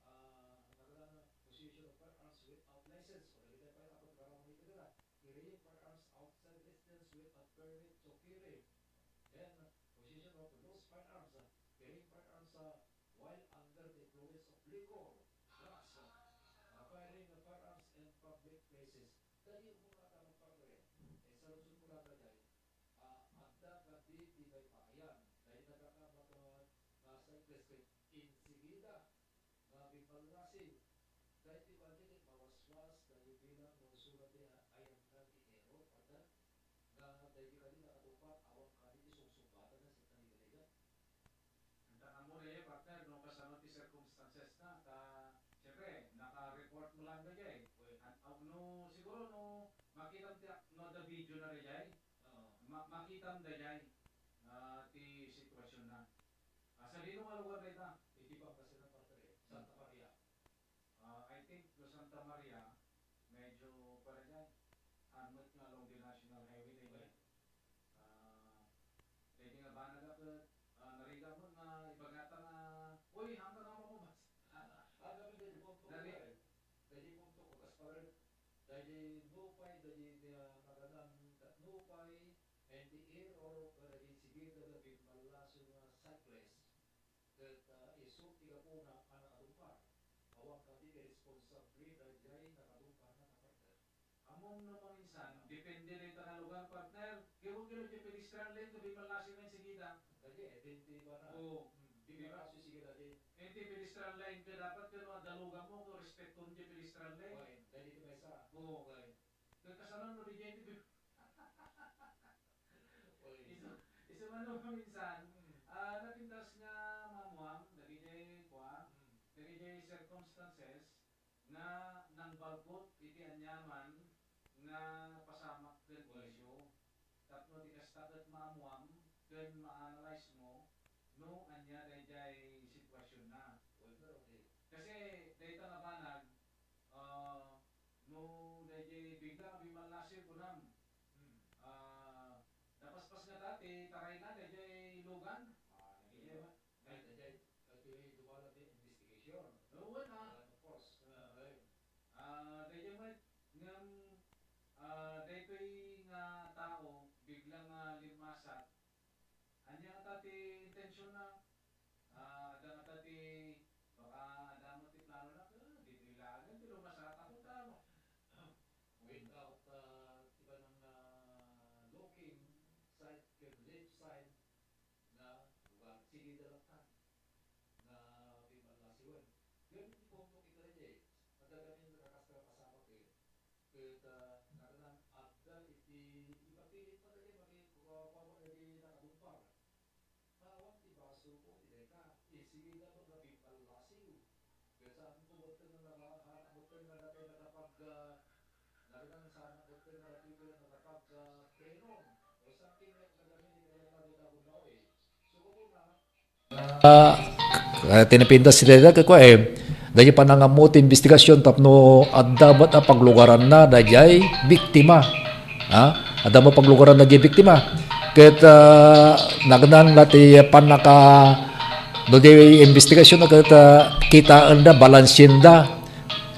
ah, nagana possession of firearms without license, o dagiti firearm a karamang iti dara, carrying firearms outside residence without permit to carry. Then, possession of loose firearms, ah, carrying firearms, ah, while under the influence of liquor, drugs, ah, firing of firearms in public places. Daydi mo nga tanong, partner, eh. Eh, sa lungsod ko lang, daydi, ah, adda kadi ti maipayan, daydi nagkakabat nga, ah, cyclist, eh, insigida nga bimmallasiw. Daydi kadi ket mawaswas, daydi bilang no sura ti, ah, ayanna ti error, partner, nga daydi kadi nakatungpal, awan kadi ti sungsungbatan nga sika ni Galigan. Anta ammo daydi, partner, no kasano ti circumstances na, ta, siyempre, naka-report mo lang daydi. Wen. An-, aw, no, siguro, no, makitam ti, no, the video na daydi. Oo. Ma-, makitam daydi, ah, ti sitwasyon na. Ah, sadino nga lugar dayta? Iti Pangasinan, partner, eh. Santa Maria. Ah, I think no Santa Maria, medyo para dyan. Haan met nga along the National Highway, daydi. Okay. Ah, daydi nga banag a ket, ah, narigat met nga ibagata nga, "Uy, haanka nga mamabas." Ah, kami daydi punto ko, Nari- eh. Daydi punto ko, kas para, daydi nupay, daydi, ah, naganan, nupay, N T A or, ah, insigida nga bimmallasiw nga cyclist. Ket, ah, isu ti gapuna a nakatungpal. Awan kadi ti responsable daydiay nakatungpal nga partner. Ammom no maminsan, depende dayta nga lugar, partner. Kilo-kilo ti pedestrian lane, ket bimmallasiw nga insigida. Daydi, eh, twenty ba na? Oo. Hmm, di ba? Bimmallasiw sigida daydi. Eh, ti pedestrian lane ket dapat ket no adda lugan mo, ket respeton ti pedestrian lane. Okay, daydi ti maysa. Oo. Okay. Ket kasano no di daydi Oy. Isu, isu man no maminsan, Mm. ah, napintas nga maammuam dagiti kuan, Mm. dagiti circumstances nga nangbalbut iti aniaman nga pasamak ken Oy. Isyu. Tapno ti kasta ket maammuam ken ma-analyze mo no ania daydiay sitwasionna. Oy, pero okay. Kasi dayta nga bana, Taray na, daydiay lugan. Ah, daydiay, daydiay, daydiay, dumala ti investigation. Oo, na. Of course. Ah, daydiay met, ngem, ah, daytoy nga tao, bigla nga limmasat. Ania ngata ti intensionna? Ah, adda ngata ti, baka adda met ti planona, eh, ditoy laeng ti lumasat ako ta. Without, ah, even, ah, looking side, left side, nga lugar. Sige, dalaktan nga pimallasiwen. Gayam iti punto iti daydiay, adda gamin nga kakas-, kasasamak, eh. Ket, ah, nagnan adda iti ipapilit pa daydiay maki-, kua-, kua-, daydiay nakadungpar. Awan ti basolmo ti dayta. Sige, dalaktan nga pimallasiw. Ket saan ko metten nga naka-, saan ko metten nga datoy nakapag-, ah, nagnan saan ko metten nga datoy nakapag-, ah, training. O something like nagnan iti dayta, dayta gundaway. Ah, ah, tinapintas ti dayta, kua, eh, daydiay panangammo ti investigasyon tapno adda met a paglugaranna daydiay biktima. Ha? Adda met a paglugaranna daydiay biktima. Ket, ah, nagnan la ti pannaka-, no di investigasyon ket, ah, kitaenda, balansienda.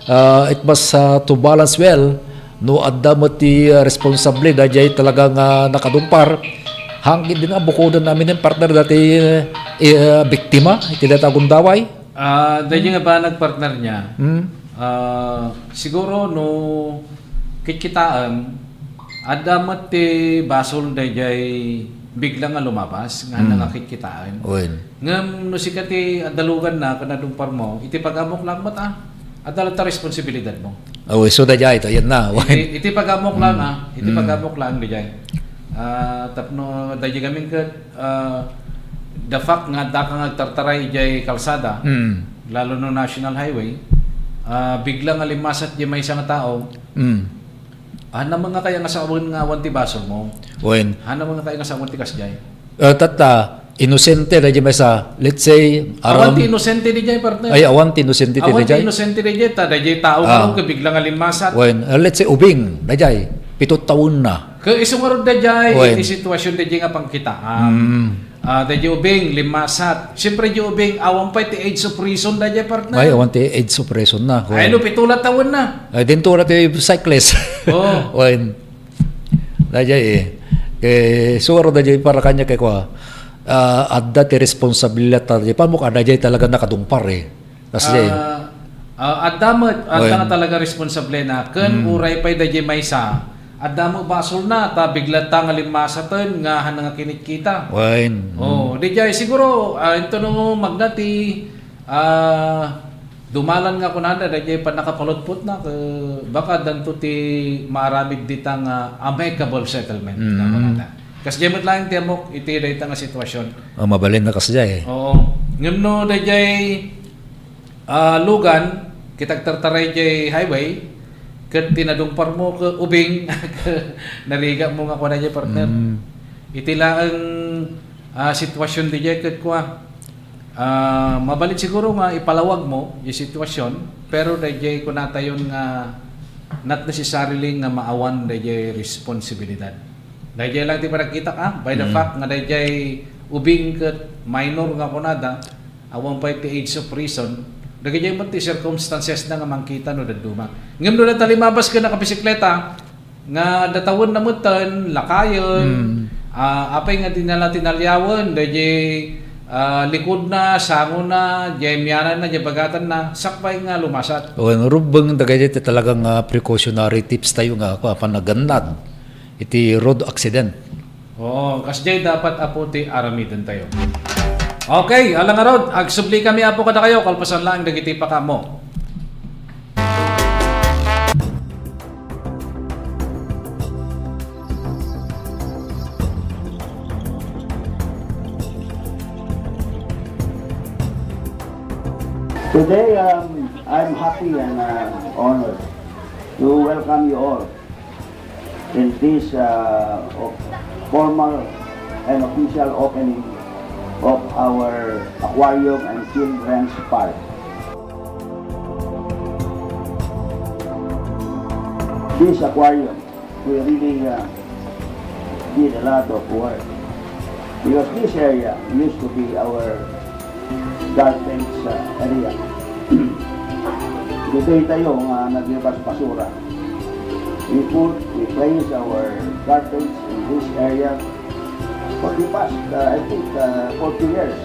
Ah, it must, ah, to balance well, no adda met ti, ah, responsable daydiay talaga nga nakadungpar. Hangin din nga bukoden amin partner dayta, eh, biktima iti dayta gundaway. Ah, daydiay nga banag partner niya. Hmm. Ah, siguro no kitkitaem, adda met ti basol daydiay bigla nga lumabas nga Hmm. nangakitkitaan. Wen. Ngem no sika ti adda luganna ken nadungparmo, iti pag-ammok lang met, ah, adda latta responsibilidadmo. Oh, so daydiay, ito, yan na. Iti, iti pag-ammok lang, Hmm. ah, iti Hmm. pag-ammok lang, daydiay. Ah, tapno daydiay gamin ket, ah, the fact nga addaka nga agtartaray idiay kalsada, Hmm. lalo no national highway, ah, bigla nga limmasat diay maysa nga tao, Hmm. Hanam nga kaya nga sawen nga awan ti basolmo? Wen. Hanam nga kaya nga sawen ti kasdiay? Eh, tatta, inosente daydiay maysa. Let's say, Awan ti aram-, inosente diay, partner. Ay, awan ti inosente ti Awan ti daydiay? inosente diay, ta daydiay tao Ah. nga ket bigla nga limmasat. Wen, eh, let's say, ubing, daydiay, pito tawenna. Ket isu ngarud daydiay, Wen. iti sitwasyon daydiay nga pangkitaan. Mm. Ah, daydiay ubing, limmasat. Siyempre, daydiay ubing, awan pay ti age of reason daydiay, partner. Ay, awan ti age of reason na. Ay, Wen. no, pito la tawenna. Ay, dinto na ti cyclist. Oo. Wen. Daydiay, eh. Eh, suaro daydiay para kaniak kua. Ah, adda ti responsabilidad ta daydiay. Paano ka daydiay talaga nakadungpar, eh? Kasdiay. Ah, ah, adda met, adda Wen. nga talaga responsable na. Ken Mm. uray pay daydiay maysa, adda met basolna, ta bigla ta nga limmasaten nga han nga kinitkita. Wen. Oh, Mm. daydiay siguro, ah, intono magna ti, ah, dumalan nga kunada, daydiay pannakapalutpotna, ke-, baka addanto ti maaramid dita nga amicable settlement, Mm. nga kunada. Kasdiay met laeng ti ammok iti dayta nga sitwasyon. Oh, mabalin na kasdiay. Oo. Ngem no daydiay, ah, lugan, ket agtartaray diay highway, ket ti nadungparmo ket ubing, narigatmo nga kunada diay, partner. Mm. Iti laeng, ah, sitwasyon diay ket kua, ah, mabalin siguro nga ipalawagmo diay sitwasyon, pero daydiay kunatayon nga not necessarily nga maawan daydiay responsibilidad. Daydiay lang ti panagkitak, ah, by the Mm. fact nga daydiay ubing ket minor nga kunada, awan pay ti age of reason, dagiti met ti circumstances na nga mangkita no dadduma. Ngem no data limabas ken nakabisikleta, nga adda tawenna metten, lakayen, Mm. ah, apay nga dinala ti naliawen, daydiay, ah, likodna, sangona, diay miananna, diay bagatanna, sakbay nga lumasat. Wen, rumbeng dagiti ti talagang, ah, precautionary tips tayo nga, kua, panagannad iti road accident. Oo, kasdiay dapat, Apo, ti aramidentayo. Okay, ala ngarud, agsubli kami, Apo, kadakayo, kalpasan laeng dagiti pakaammo. Today, um, I'm happy and, uh, honored to welcome you all in this, uh, o-, formal and official opening of our aquarium and children's park. This aquarium, we really, uh, did a lot of work. Because this area used to be our garbage, uh, area. Ditoy tayo nga naglabas basura. We put, we place our garbage in this area for the past, uh, I think, uh, forty years.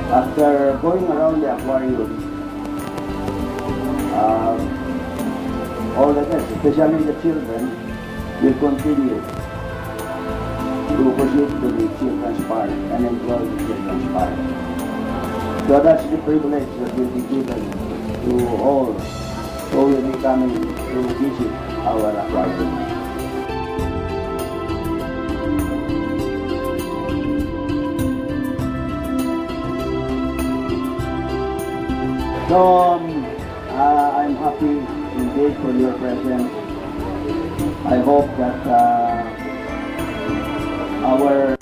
After going around the aquarium, uh, all the guests, especially the children, will continue to proceed to the children's park and enjoy the children's park. So that's the privilege that will be given to all who will be coming to visit our aquarium. So, um, uh, I'm happy indeed for your presence. I hope that, uh, our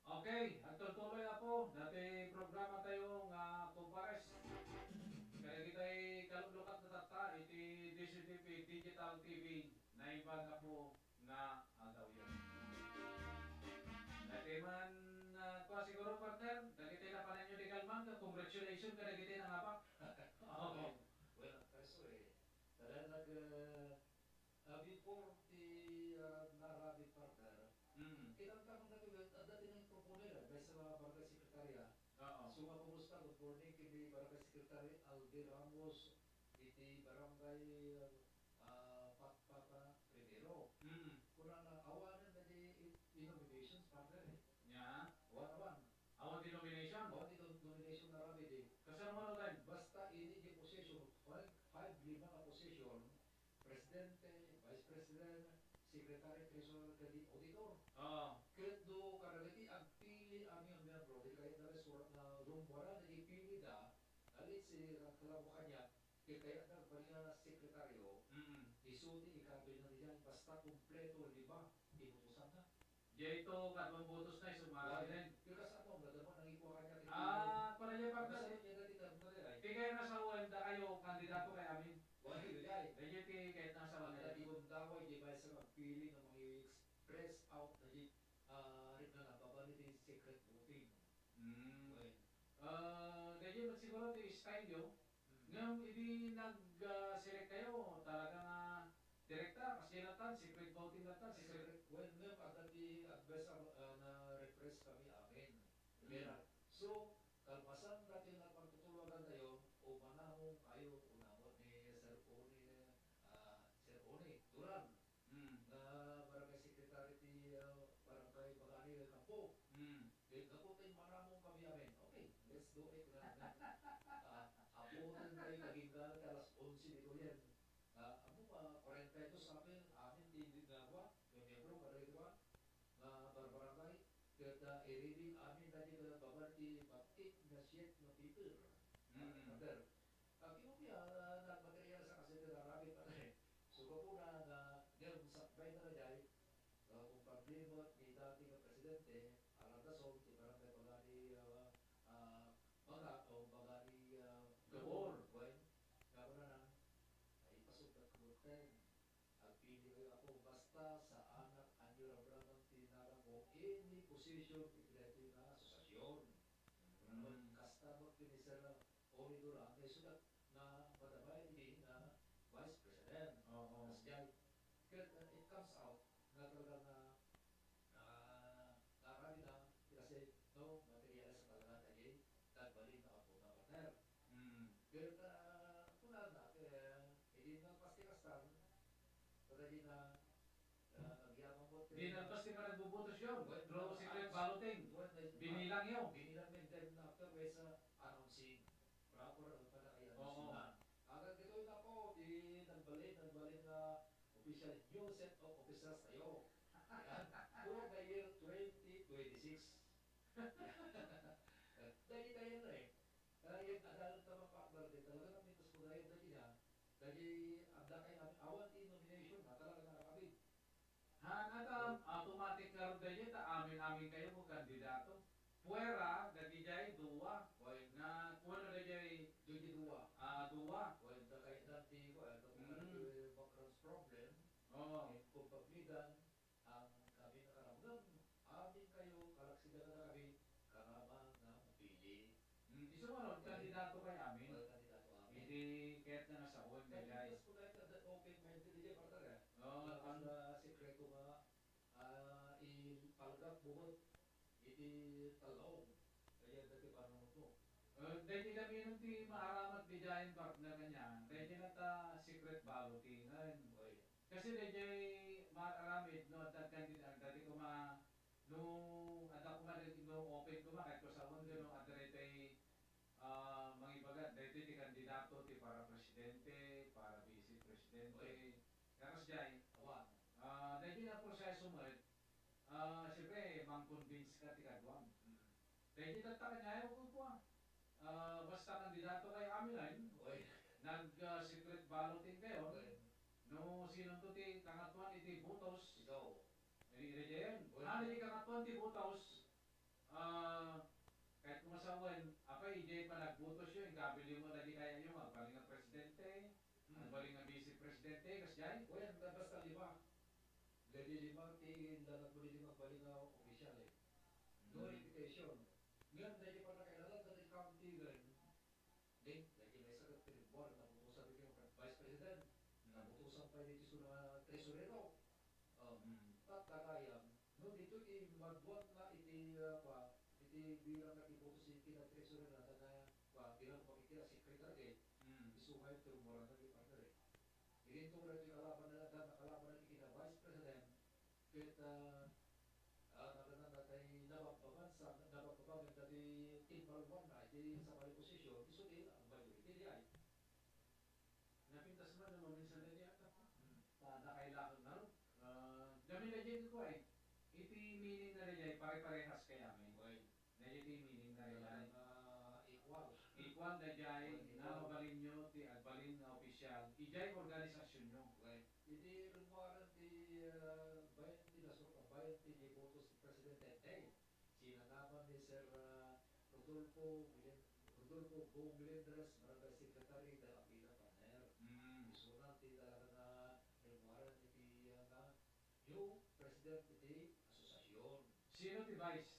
Okay, agtuloy, Apo, dati programa tayo nga Kumpares. Kadagitay kaluklukat nga tatta iti D Z T P Digital T V, naimbag, Apo, nga aldaw. Dati man, ah, kua siguro, partner, dagiti napananyo di kalman, congratulations kadagiti nangapak. Oo. Well, kaso, eh, talagang nag, ah, Ah, before ti, ah, narabi, partner, mm, kinanta man dati, adda ti nangipropone la, maysa nga barangay secretary, ah. Oo. So, nga, kumusta? Good morning, ken ni barangay secretary Aldi Ramos, iti barangay, ah, Patpata Primero. Mm. Kunana, awanen dati i-, i-nominations, partner, eh. Nya? Awan, awan. Awan ti nomination? Awan ti nom-, nomination narabi, di. Kasano man, Aldi? Basta idi di position, five, five, lima nga position, presidente, vice president, secretary, treasurer, ken di auditor. Oo. Ket no kadagiti agpili a miyembro, di kayatda nga surat nga rummuaran, dagiti pilida, let's say, kalabukan niya, ket kayatda agbalin nga sekretaryo, mm, isu ti ikabin na diay, basta kumpleto, lima, ibutosanna. Diay to, kaduang botosna, isu nga aramiden. Ket kasano, madama nangikua kaniak iti. Ah, para diay, partner. Kasano niya dati, karna diay? Ti kayatna sawen, dakayo, kandidato kay amin. Wala diay. Daydiay ti kayatna sawen. Ket nagundaway, di maysa nga agpili nga mangi-express out, daydiay, ah, rik nga nababain iti secret voting. Mm. Wen. Ah, daydiay met siguro ti style yo. Ngem idi nag, ah, select kayo, talaga nga direkta, kas diay latta, secret voting latta, secret. Secret, wen, ngem adda ti advice a, ah, na-refresh kami amin. Mm. Kaya, so, kalpasan dati nga pagtutulagan tayo, o manamong kayo, o namot ni Sir Oni, ah, Sir Oni Duran. Mm. Nga barangay secretary ti, ah, barangay Bagani, Campo. Mm. Ket gapu ta manamong kami amin. Okay, let's do it. Nga, nga, ah, abutan tayo kaginggal ta alas onse ditoyen. Ah, ammom, ah, kwarenta y dos amin, amin ti ginagawa, nga miyembro, kadagiti nga barbarangay, ket, ah, i-reading amin daydi ket babaan ti bat-i nga siet nga paper. Mm. Brother, Agkiwak ya, ah, nagmaterial sa kaset nga aramid, patay. So, gapuna nga, ngem sakbay na daydiay, ah, kumpabli met ni dati nga presidente, Alan Rason, ti barangay Bagani, ah, ah, Baga, o Bagani, ah, Gabor. Gabor, wen, nga kunana, ay, pasugdak ko ten. Agpili kayo ako, basta saanak anyo rabrangan ti nagan ko any position iti daytoy nga asosiasyon. Mm. Kasta met ken ni Sir Oni Duran, nga isuda nga madamay idi nga vice president. Oo. Kasdiay. Ket, uh, it comes out nga talaga nga, ah, nga aramid na, kasi, no, materialis sa talaga daydiay nagbalin nga apo nga partner. Mm. Ket, ah, kunana, eh, idi nagpasti kastan, kadagiti na, ah, nagyaman mo, di nagpasti nga nagbubutos yun. Well, through secret balloting. Well, binilang yun. Binilang yun, then after, may sa announcing. Proper, ano pala, ay, announcing na. Agad dito yun ako, di nagbalin, nagbalin nga official, new set of officials tayo. Yan. For the year twenty twenty-six. Dahil tayo na eh. Kaya yung adult na mapakbal din, talaga kami, tapos kung dahil na kina, dahil adda kay amin, awan ti nomination, na talaga na kami. Han, ata, automatic nga ron daydiay, ta amin-amin kayo mo kandidato. Puwera, dagijay, dua, nga, kuwan na daydiay, Oh. Ken kumpagmidan, ang kami nga karamgam, amin kayo, kalaksidan na kami, karamang nga mapili. Hmm, isu nga ron, kandidato kay amin. Oh, kandidato amin. Iti ket nga nasaon, Kaya Jay. Mas ko tayo kada open-minded, di ba, partner, eh? Oh, Wala ang sa sekreto nga, ah, ipalagak buhot iti tallaw. Kaya dati panunot mo. Eh, dahil kami nung ti maaramat di Jay, partner, kanya. Dahil na ta secret balloting, eh. Oy. Kasi dayjay maaramid no adda kandida-, dati koma, no adda koma, no open koma, kahit kusaon no adda daytoy, ah, mangibaga, daytoy ti kandidato ti para presidente, para vice presidente. Oy. Kakas jay, awan. Ah, dayjay nga proseso met, ah, siyempre, mang-convince ka ti kaduam. Mm. Dayjay tatta kaniayo, kua. Ah, basta kandidato kayo amin, ay. Oy. Nag, ah, secret balloting kayo. Oy. No, sino to ti kangatuan iti butos? Ikaw. Iri, iri, iri. Oy. Ano ti kangatuan ti butos? Ah, kahit kumasawen, apay, ijay panagbutos yo, inkabilin mo dagiti kaya yo, agbalin nga presidente, Hmm. agbalin nga vice presidente, kas jay? Wen, basta lima. Dagiti lima, ti inlanad mo dagiti agbalin nga opisyal, eh. No Hmm. reputation. Ngem, dagiti pannakailanad, dagiti county, wen, Ding, dagiti maysa ket ti rimmuar, nabutosan dagiti vice president, Hmm. nabutosan pay dagiti isu nga tresurero. Oh, Hmm. tatta gayam, no, ditoy ti maduan nga iti, ah, kua, iti bilang nga ti botos iti kinatresurero, na, na, kua, bilang pakikira secretary, Hmm. isu nga ti rimmuaran dagiti partner, eh. Idinto dagiti kalaban na, na kalaban dagiti kina vice president, Ket, ah, ah, nagana natay nabagbagan sa, nabagbagan dati timbalwanna iti sabali posisyon, isu ti ang majority di ay. Napintas man no maminsan daydi ata. Hmm. Ah, nakailakag na ron. Ah, gamin na dyan ko ay. Iti meaning na dyan, pare-parehas kaya may. Oy. Dayjay ti meaning na Talagang, dayjay. ah, equal. Equal dayjay, Equal, na equal. mabalinyo ti agbalin nga opisyal, ijay organisasyonyo. Right. Iti lungwaran ti, ah, bayan ti nasur-, bayan ti botos ti Presidente, eh, sinanaban ni Sir, ah, Rodolfo Milen-, Rodolfo Go Melendres, Barangay Secretary, Dalapila, partner. Mm. Isunan ti talaga nga lungwaran iti, ah, nga Yo, president iti asosasyon. Sino ti vice?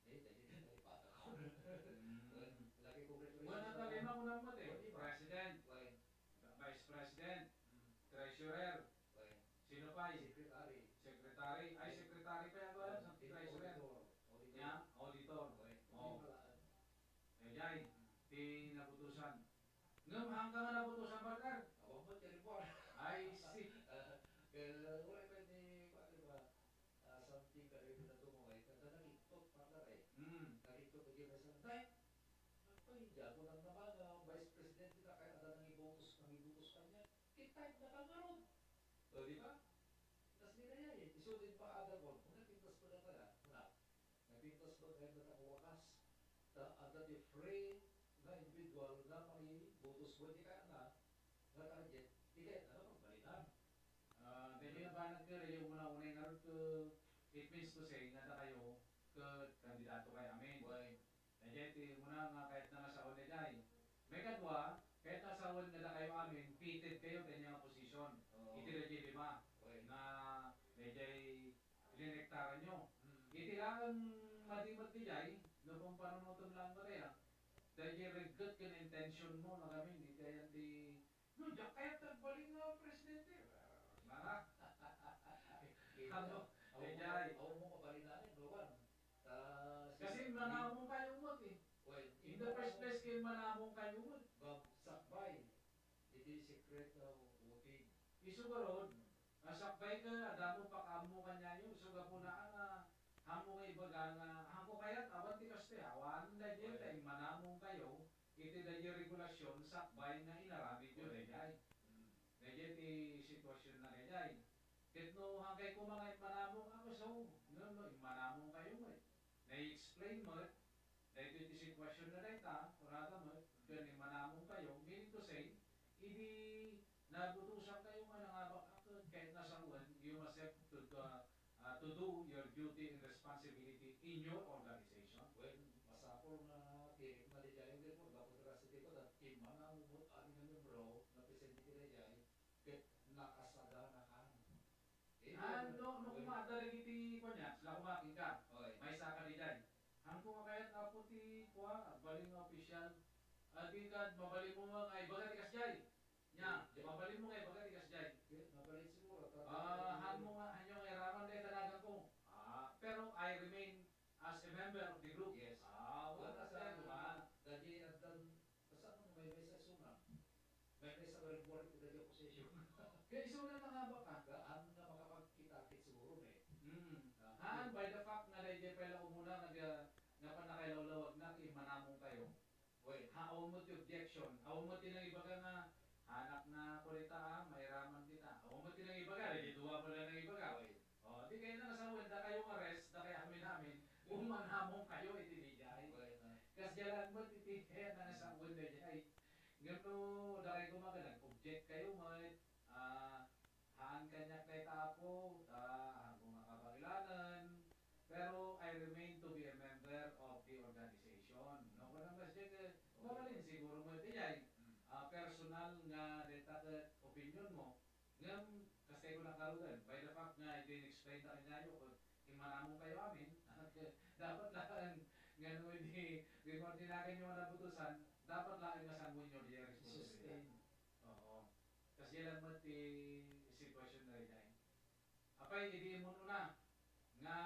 Eh, dali, dali, pata ko. Mm. Lagi ko president. Wala na lima ko naman eh. Wala. President. Wala. Vice president. Mm. Treasurer. Wala. Sino pa? Secretary. Secretary. Ay, Wala. secretary pa yan, wala. Wala. Sa Ito, treasurer. Auditor. Auditor. Ya, auditor. Wala. Oh. Wala. Eh, jay, ti nabutusan. Ngem hangka nga nabutusan, partner? Awan met ti report. I see. Kaya, wala pa ni, kuwan, di ba? Ah, something ka rin na tumawag. Kada nakiktok, partner, eh. Mm. Nakiktok ko dyan sa, "Tay, ano pa yun dyan? Kung ang naman, ah, vice president na kaya ada nangibutos, nangibutos kanya. Kita yung nakangarod." O, di ba? Tas nila yan, eh. Isulin pa ada ko. Una, pintas pa na pala. Una, Napintas met kayat data ko wakas. Ta, adda ti free nga individual nga mangibutos wen ti kayatna nga target, ti kayatna nga pagbalinan. Ah, daytoy nga banag ket, daytoy umuna-unay ngarud ket, it means to say nga dakayo ket kandidato kay amin. Wen. Daytoy ti umuna nga kayatna nga sawen daytoy. Maikadua, kayatna sawen nga dakayo amin, fitted kayo kaniya nga position. Oo. Iti daytoy lima. Wen. Nga daytoy linektaran nyo. Mm. Iti laeng madi met dayjay, no pampanunotem laeng met aya, dayjay regret ken intention mo, nagamin, iti ayan ti, no, diak kayat agbalin nga presidente. Ah, nara. Ano? Awan mo, dayjay. Awan mo kabalinanan, no, Juan? Ta, Kasi si manamong kayo met eh. Well, in the first place, kay manamong kayo met. Bab-, sakbay. Iti secret nga voting. Isu garud, mm. Nga sakbay ket adda met pakaammo kaniayo, isu gapuna nga, ah, ammo nga ibaga nga, "Haanko kayat, awan ti kastoy, awan daydiay, ta immanamong kayo iti daydiay regulasyon sakbay nga inaramidyo daydiay." Mm. Daydiay ti situasyon na daydiay. Ket no, haankayo koma nga immanamong, a, so, no, no, immanamong kayo met. Nai-explain met, daytoy ti sitwasyon na dayta, kunada met, ken immanamong kayo, meaning to say, idi nabutosan kayo nga nangabak-ak ket kayatna sawen, you must have to, uh, uh, to do your duty and responsibility in your organization. Well, masapul nga tirik na daydiay nga report, gapu ta kasi ti ko, ta immanamong met amin nga membro nga presente daydiay, ket nakasaganakan. Ah, no, no, kumaada dagiti kuan niya, sila kumakin ka. Oy. Maysa ka diay. Haanko nga kayat, Apo, ti kua, balin nga opisyal. Adi kad mabalinmo nga ibaga ti kasdiay. Nya, mabalinmo nga ibaga ti kasdiay. Mabalin siguro. Ah, haanmo nga, haanyo nga iraman dayta naganko. Ah, pero I remain as a member of the group. Yes. Ah, well, well, that's a good one. Dagiti addan, basta no, may, maysa isuna. May, maysa nga report iti dagiti opposition. Kaya isuna na nga ba ka? Gaan nga makapagkita-kit siguro, eh. Mm. Ah, and by the fact nga daydiay pay la umuna nag-, ah, nga pannakailawlawag na, ti manamong kayo. Well, ha, awan met ti objection. Awan met ti nangibaga nga, "Anak na, kurita, ah, mairaman kita." Awan met ti nangibaga, dagiti dua pay la nangibaga. Well, oh, di kayo nakasawen, dakayo nga rest, dakayo amin-amin, umanamong kayo iti dijay. Well, ah. Kasdiay laeng met iti kaya nakasawen daydiay. Ngem no, dakayo kumaga, nag-object kayo met, ah, Haan kaniak dayta, Apo, ta haanko nga kabagilanen, pero I remain to be a member of the organization. No, kunam kasdiay, mabalin siguro met idiay, ah, personal nga dayta ket opinionmo. Ngem, kasta ko nakarudan, by the fact nga i-explain ta kaniayo, ket immanamong kayo amin, dapat laeng nga no idi rimordinagan yo nga nabutosan, dapat laeng nga sanguenyo diay responsibilidad. Sustain. Oo. Kasdiay laeng met ti sitwasyon daydiay. Apay, idi immun-una nga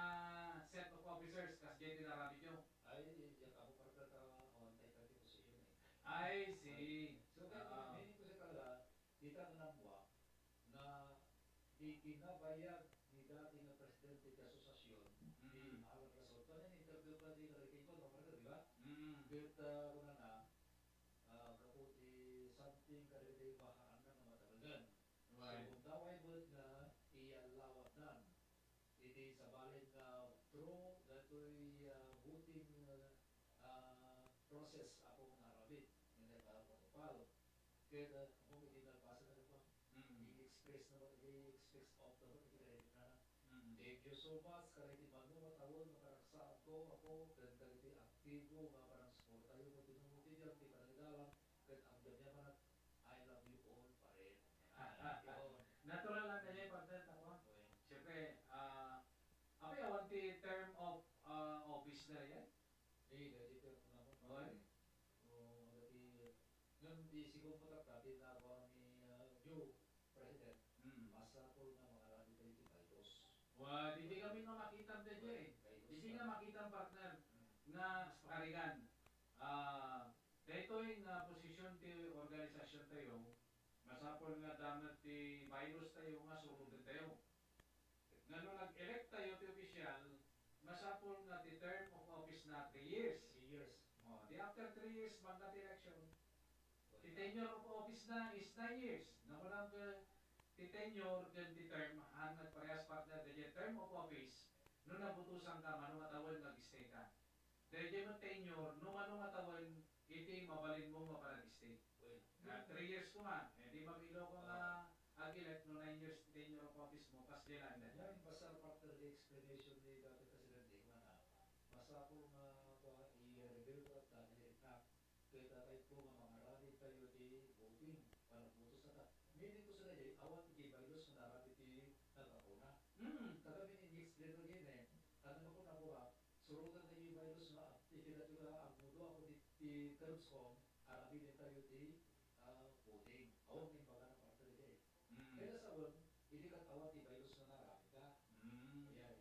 set of officers, kasdiay ti naramidyo? Ay, diak ammo, partner, ta awan tay ti posisyon, eh. I see. So, kaya, ah, meaning to say talaga, dita nga nambuak, nga di kinabayag ni dati nga presidente ti asosiasyon, mm, di awan rason. Kaya in-interview pa di kadagiti kuan, partner, di ba? Mm. Ket, ah, kunana, ah, gapu ti something kadagiti bahaanna nga matabengen. Right. So, kung daway met nga iyallawatnan iti sabali nga through datoy, ah, voting, ah, process, Apo, nga aramid nga nagpa-protocol. Ket, ah, kung idi nalpasen na ba, mm, i-express na ba, i-express out na ba iti kanayon na? Mm. Thank you so much kadagiti mano nga tawen nga panagsaanto, Apo, ken kadagiti aktibo nga panagsuportayo, ket tinungod ti diak ti panangidalan, ket agyamanak, I love you all pa rin. Natural lang kaya, partner, ta kua. Okay. Siyempre, ah, apay, awan ti term of, ah, office daydiay? Di, daydi term na mo. Okay. O, dati, ngem di siguro mo tapdati na ako ni, ah, Joe, President. Mm. Masapul nga mangaramid tayo ti bylaws. Wa, didi kami nga makitam daydiay. Bylaws. Didi nga makitam, partner, mm, nga parigan. Ah, daytoy nga posisyon ti organisasyon tayo, masapul nga adda met ti bylaws tayo nga suroten tayo. Ngano nag-elect tayo ti opisyal, masapul nga ti term of office na three years. Three years. Oh, di after three years, banda ti election. Ti tenure of office na is nine years. Nakunam ket ti tenure ken ti term, haan nga parehas, partner, daydiay term of office, no nabutosan ka, mano nga tawen nga ag-stay ka. Daydiay met tenure, no mano nga tawen, iti mabalinmo nga panag-stay. Well, ah, three years koma, eh, di mabilo ko nga, ah, ag-elect no nine years tenure of office mo, kasdiay laeng daydiay. Yan, basta after the explanation ni Dato Presidente, nga na, masapul nga, kua, i-reveal ko at dati, ah, ket, ah, kayatko nga mangaramid tayo ti voting, panagbutos na ta. Meaning to say, awan ti bylaws nga naramid ti nag-apona. Mm. Taga meaning, i-explain again, eh. Ano na po na po, ah, Suroten tayo bylaws nga ap-, ti kidatoy nga agmudo apo ti, ti terms ko, aramiden tayo ti, ah, voting. Awan nga imbagana, partner, daydiay. Mm. Kaya sa awan, idi ket awan ti bylaws nga naaramid ka. Mm. Ayan.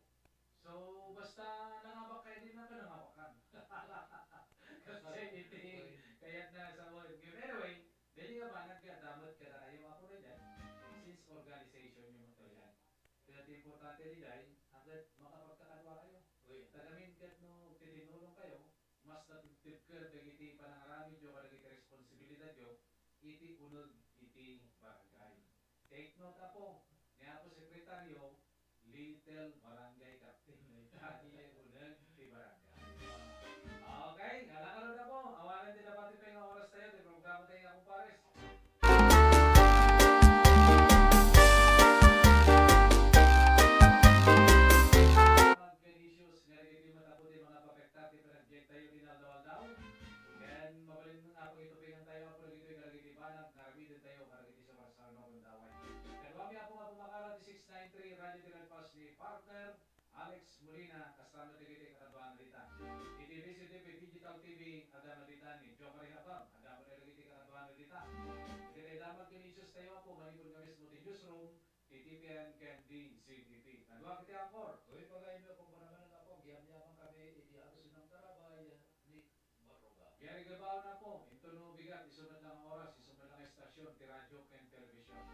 So, basta nangabak ka, di na ka nangabakan. Kasi iti, kayat na sa awan. Anyway, daydi nga banag nga damat kadakayo, Apo, daydiay. Since organization yung mga daydiay. Kaya ti importante daydiay, aged makapagkakadua kayo. Uy. Tagamin ket no agtitinulong kayo, mas natibtibker dagiti panangaramidyo kadagiti responsibilidadyo iti uneg iti barangay. Take note, Apo, ni Apo Sekretaryo, little barangay captain. Dayta ti uneg ti barangay. Okay, ala ngarud, Apo. Awanen ti napatipay nga oras tayo, ti programa tayo nga kumpares. Magkanisius nga dagiti matapo ti mga papektar ti panagbiag tayo ti naaldaw-aldaw. Ken mabalin nga pangitupingan tayo, Apo, dagitoy kadagiti banag nga aramiden tayo kadagiti sumarsarno ken daway. Kaduami, Apo, nga pumakala ti six nine three Radio Ti Red partner Alex Molina, kasta met dagiti kakaduana dita. Iti V C T V Digital T V, adda met dita ni Jomari Habab, adda met dagiti kakaduana dita. Iti damag ti medios tayo, Apo, manipud nga mismo ti newsroom, ti T P N ken D Z T V. Kadua iti anchor. Uy, pagayam, kumparamanan, Apo, agyamyaman kami iti alusen a tarabay ni Barroga. Gary Gabao, Apo, intono bigat, isu met lang nga oras, isu met lang nga estasyon, ti radyo ken telebisyon.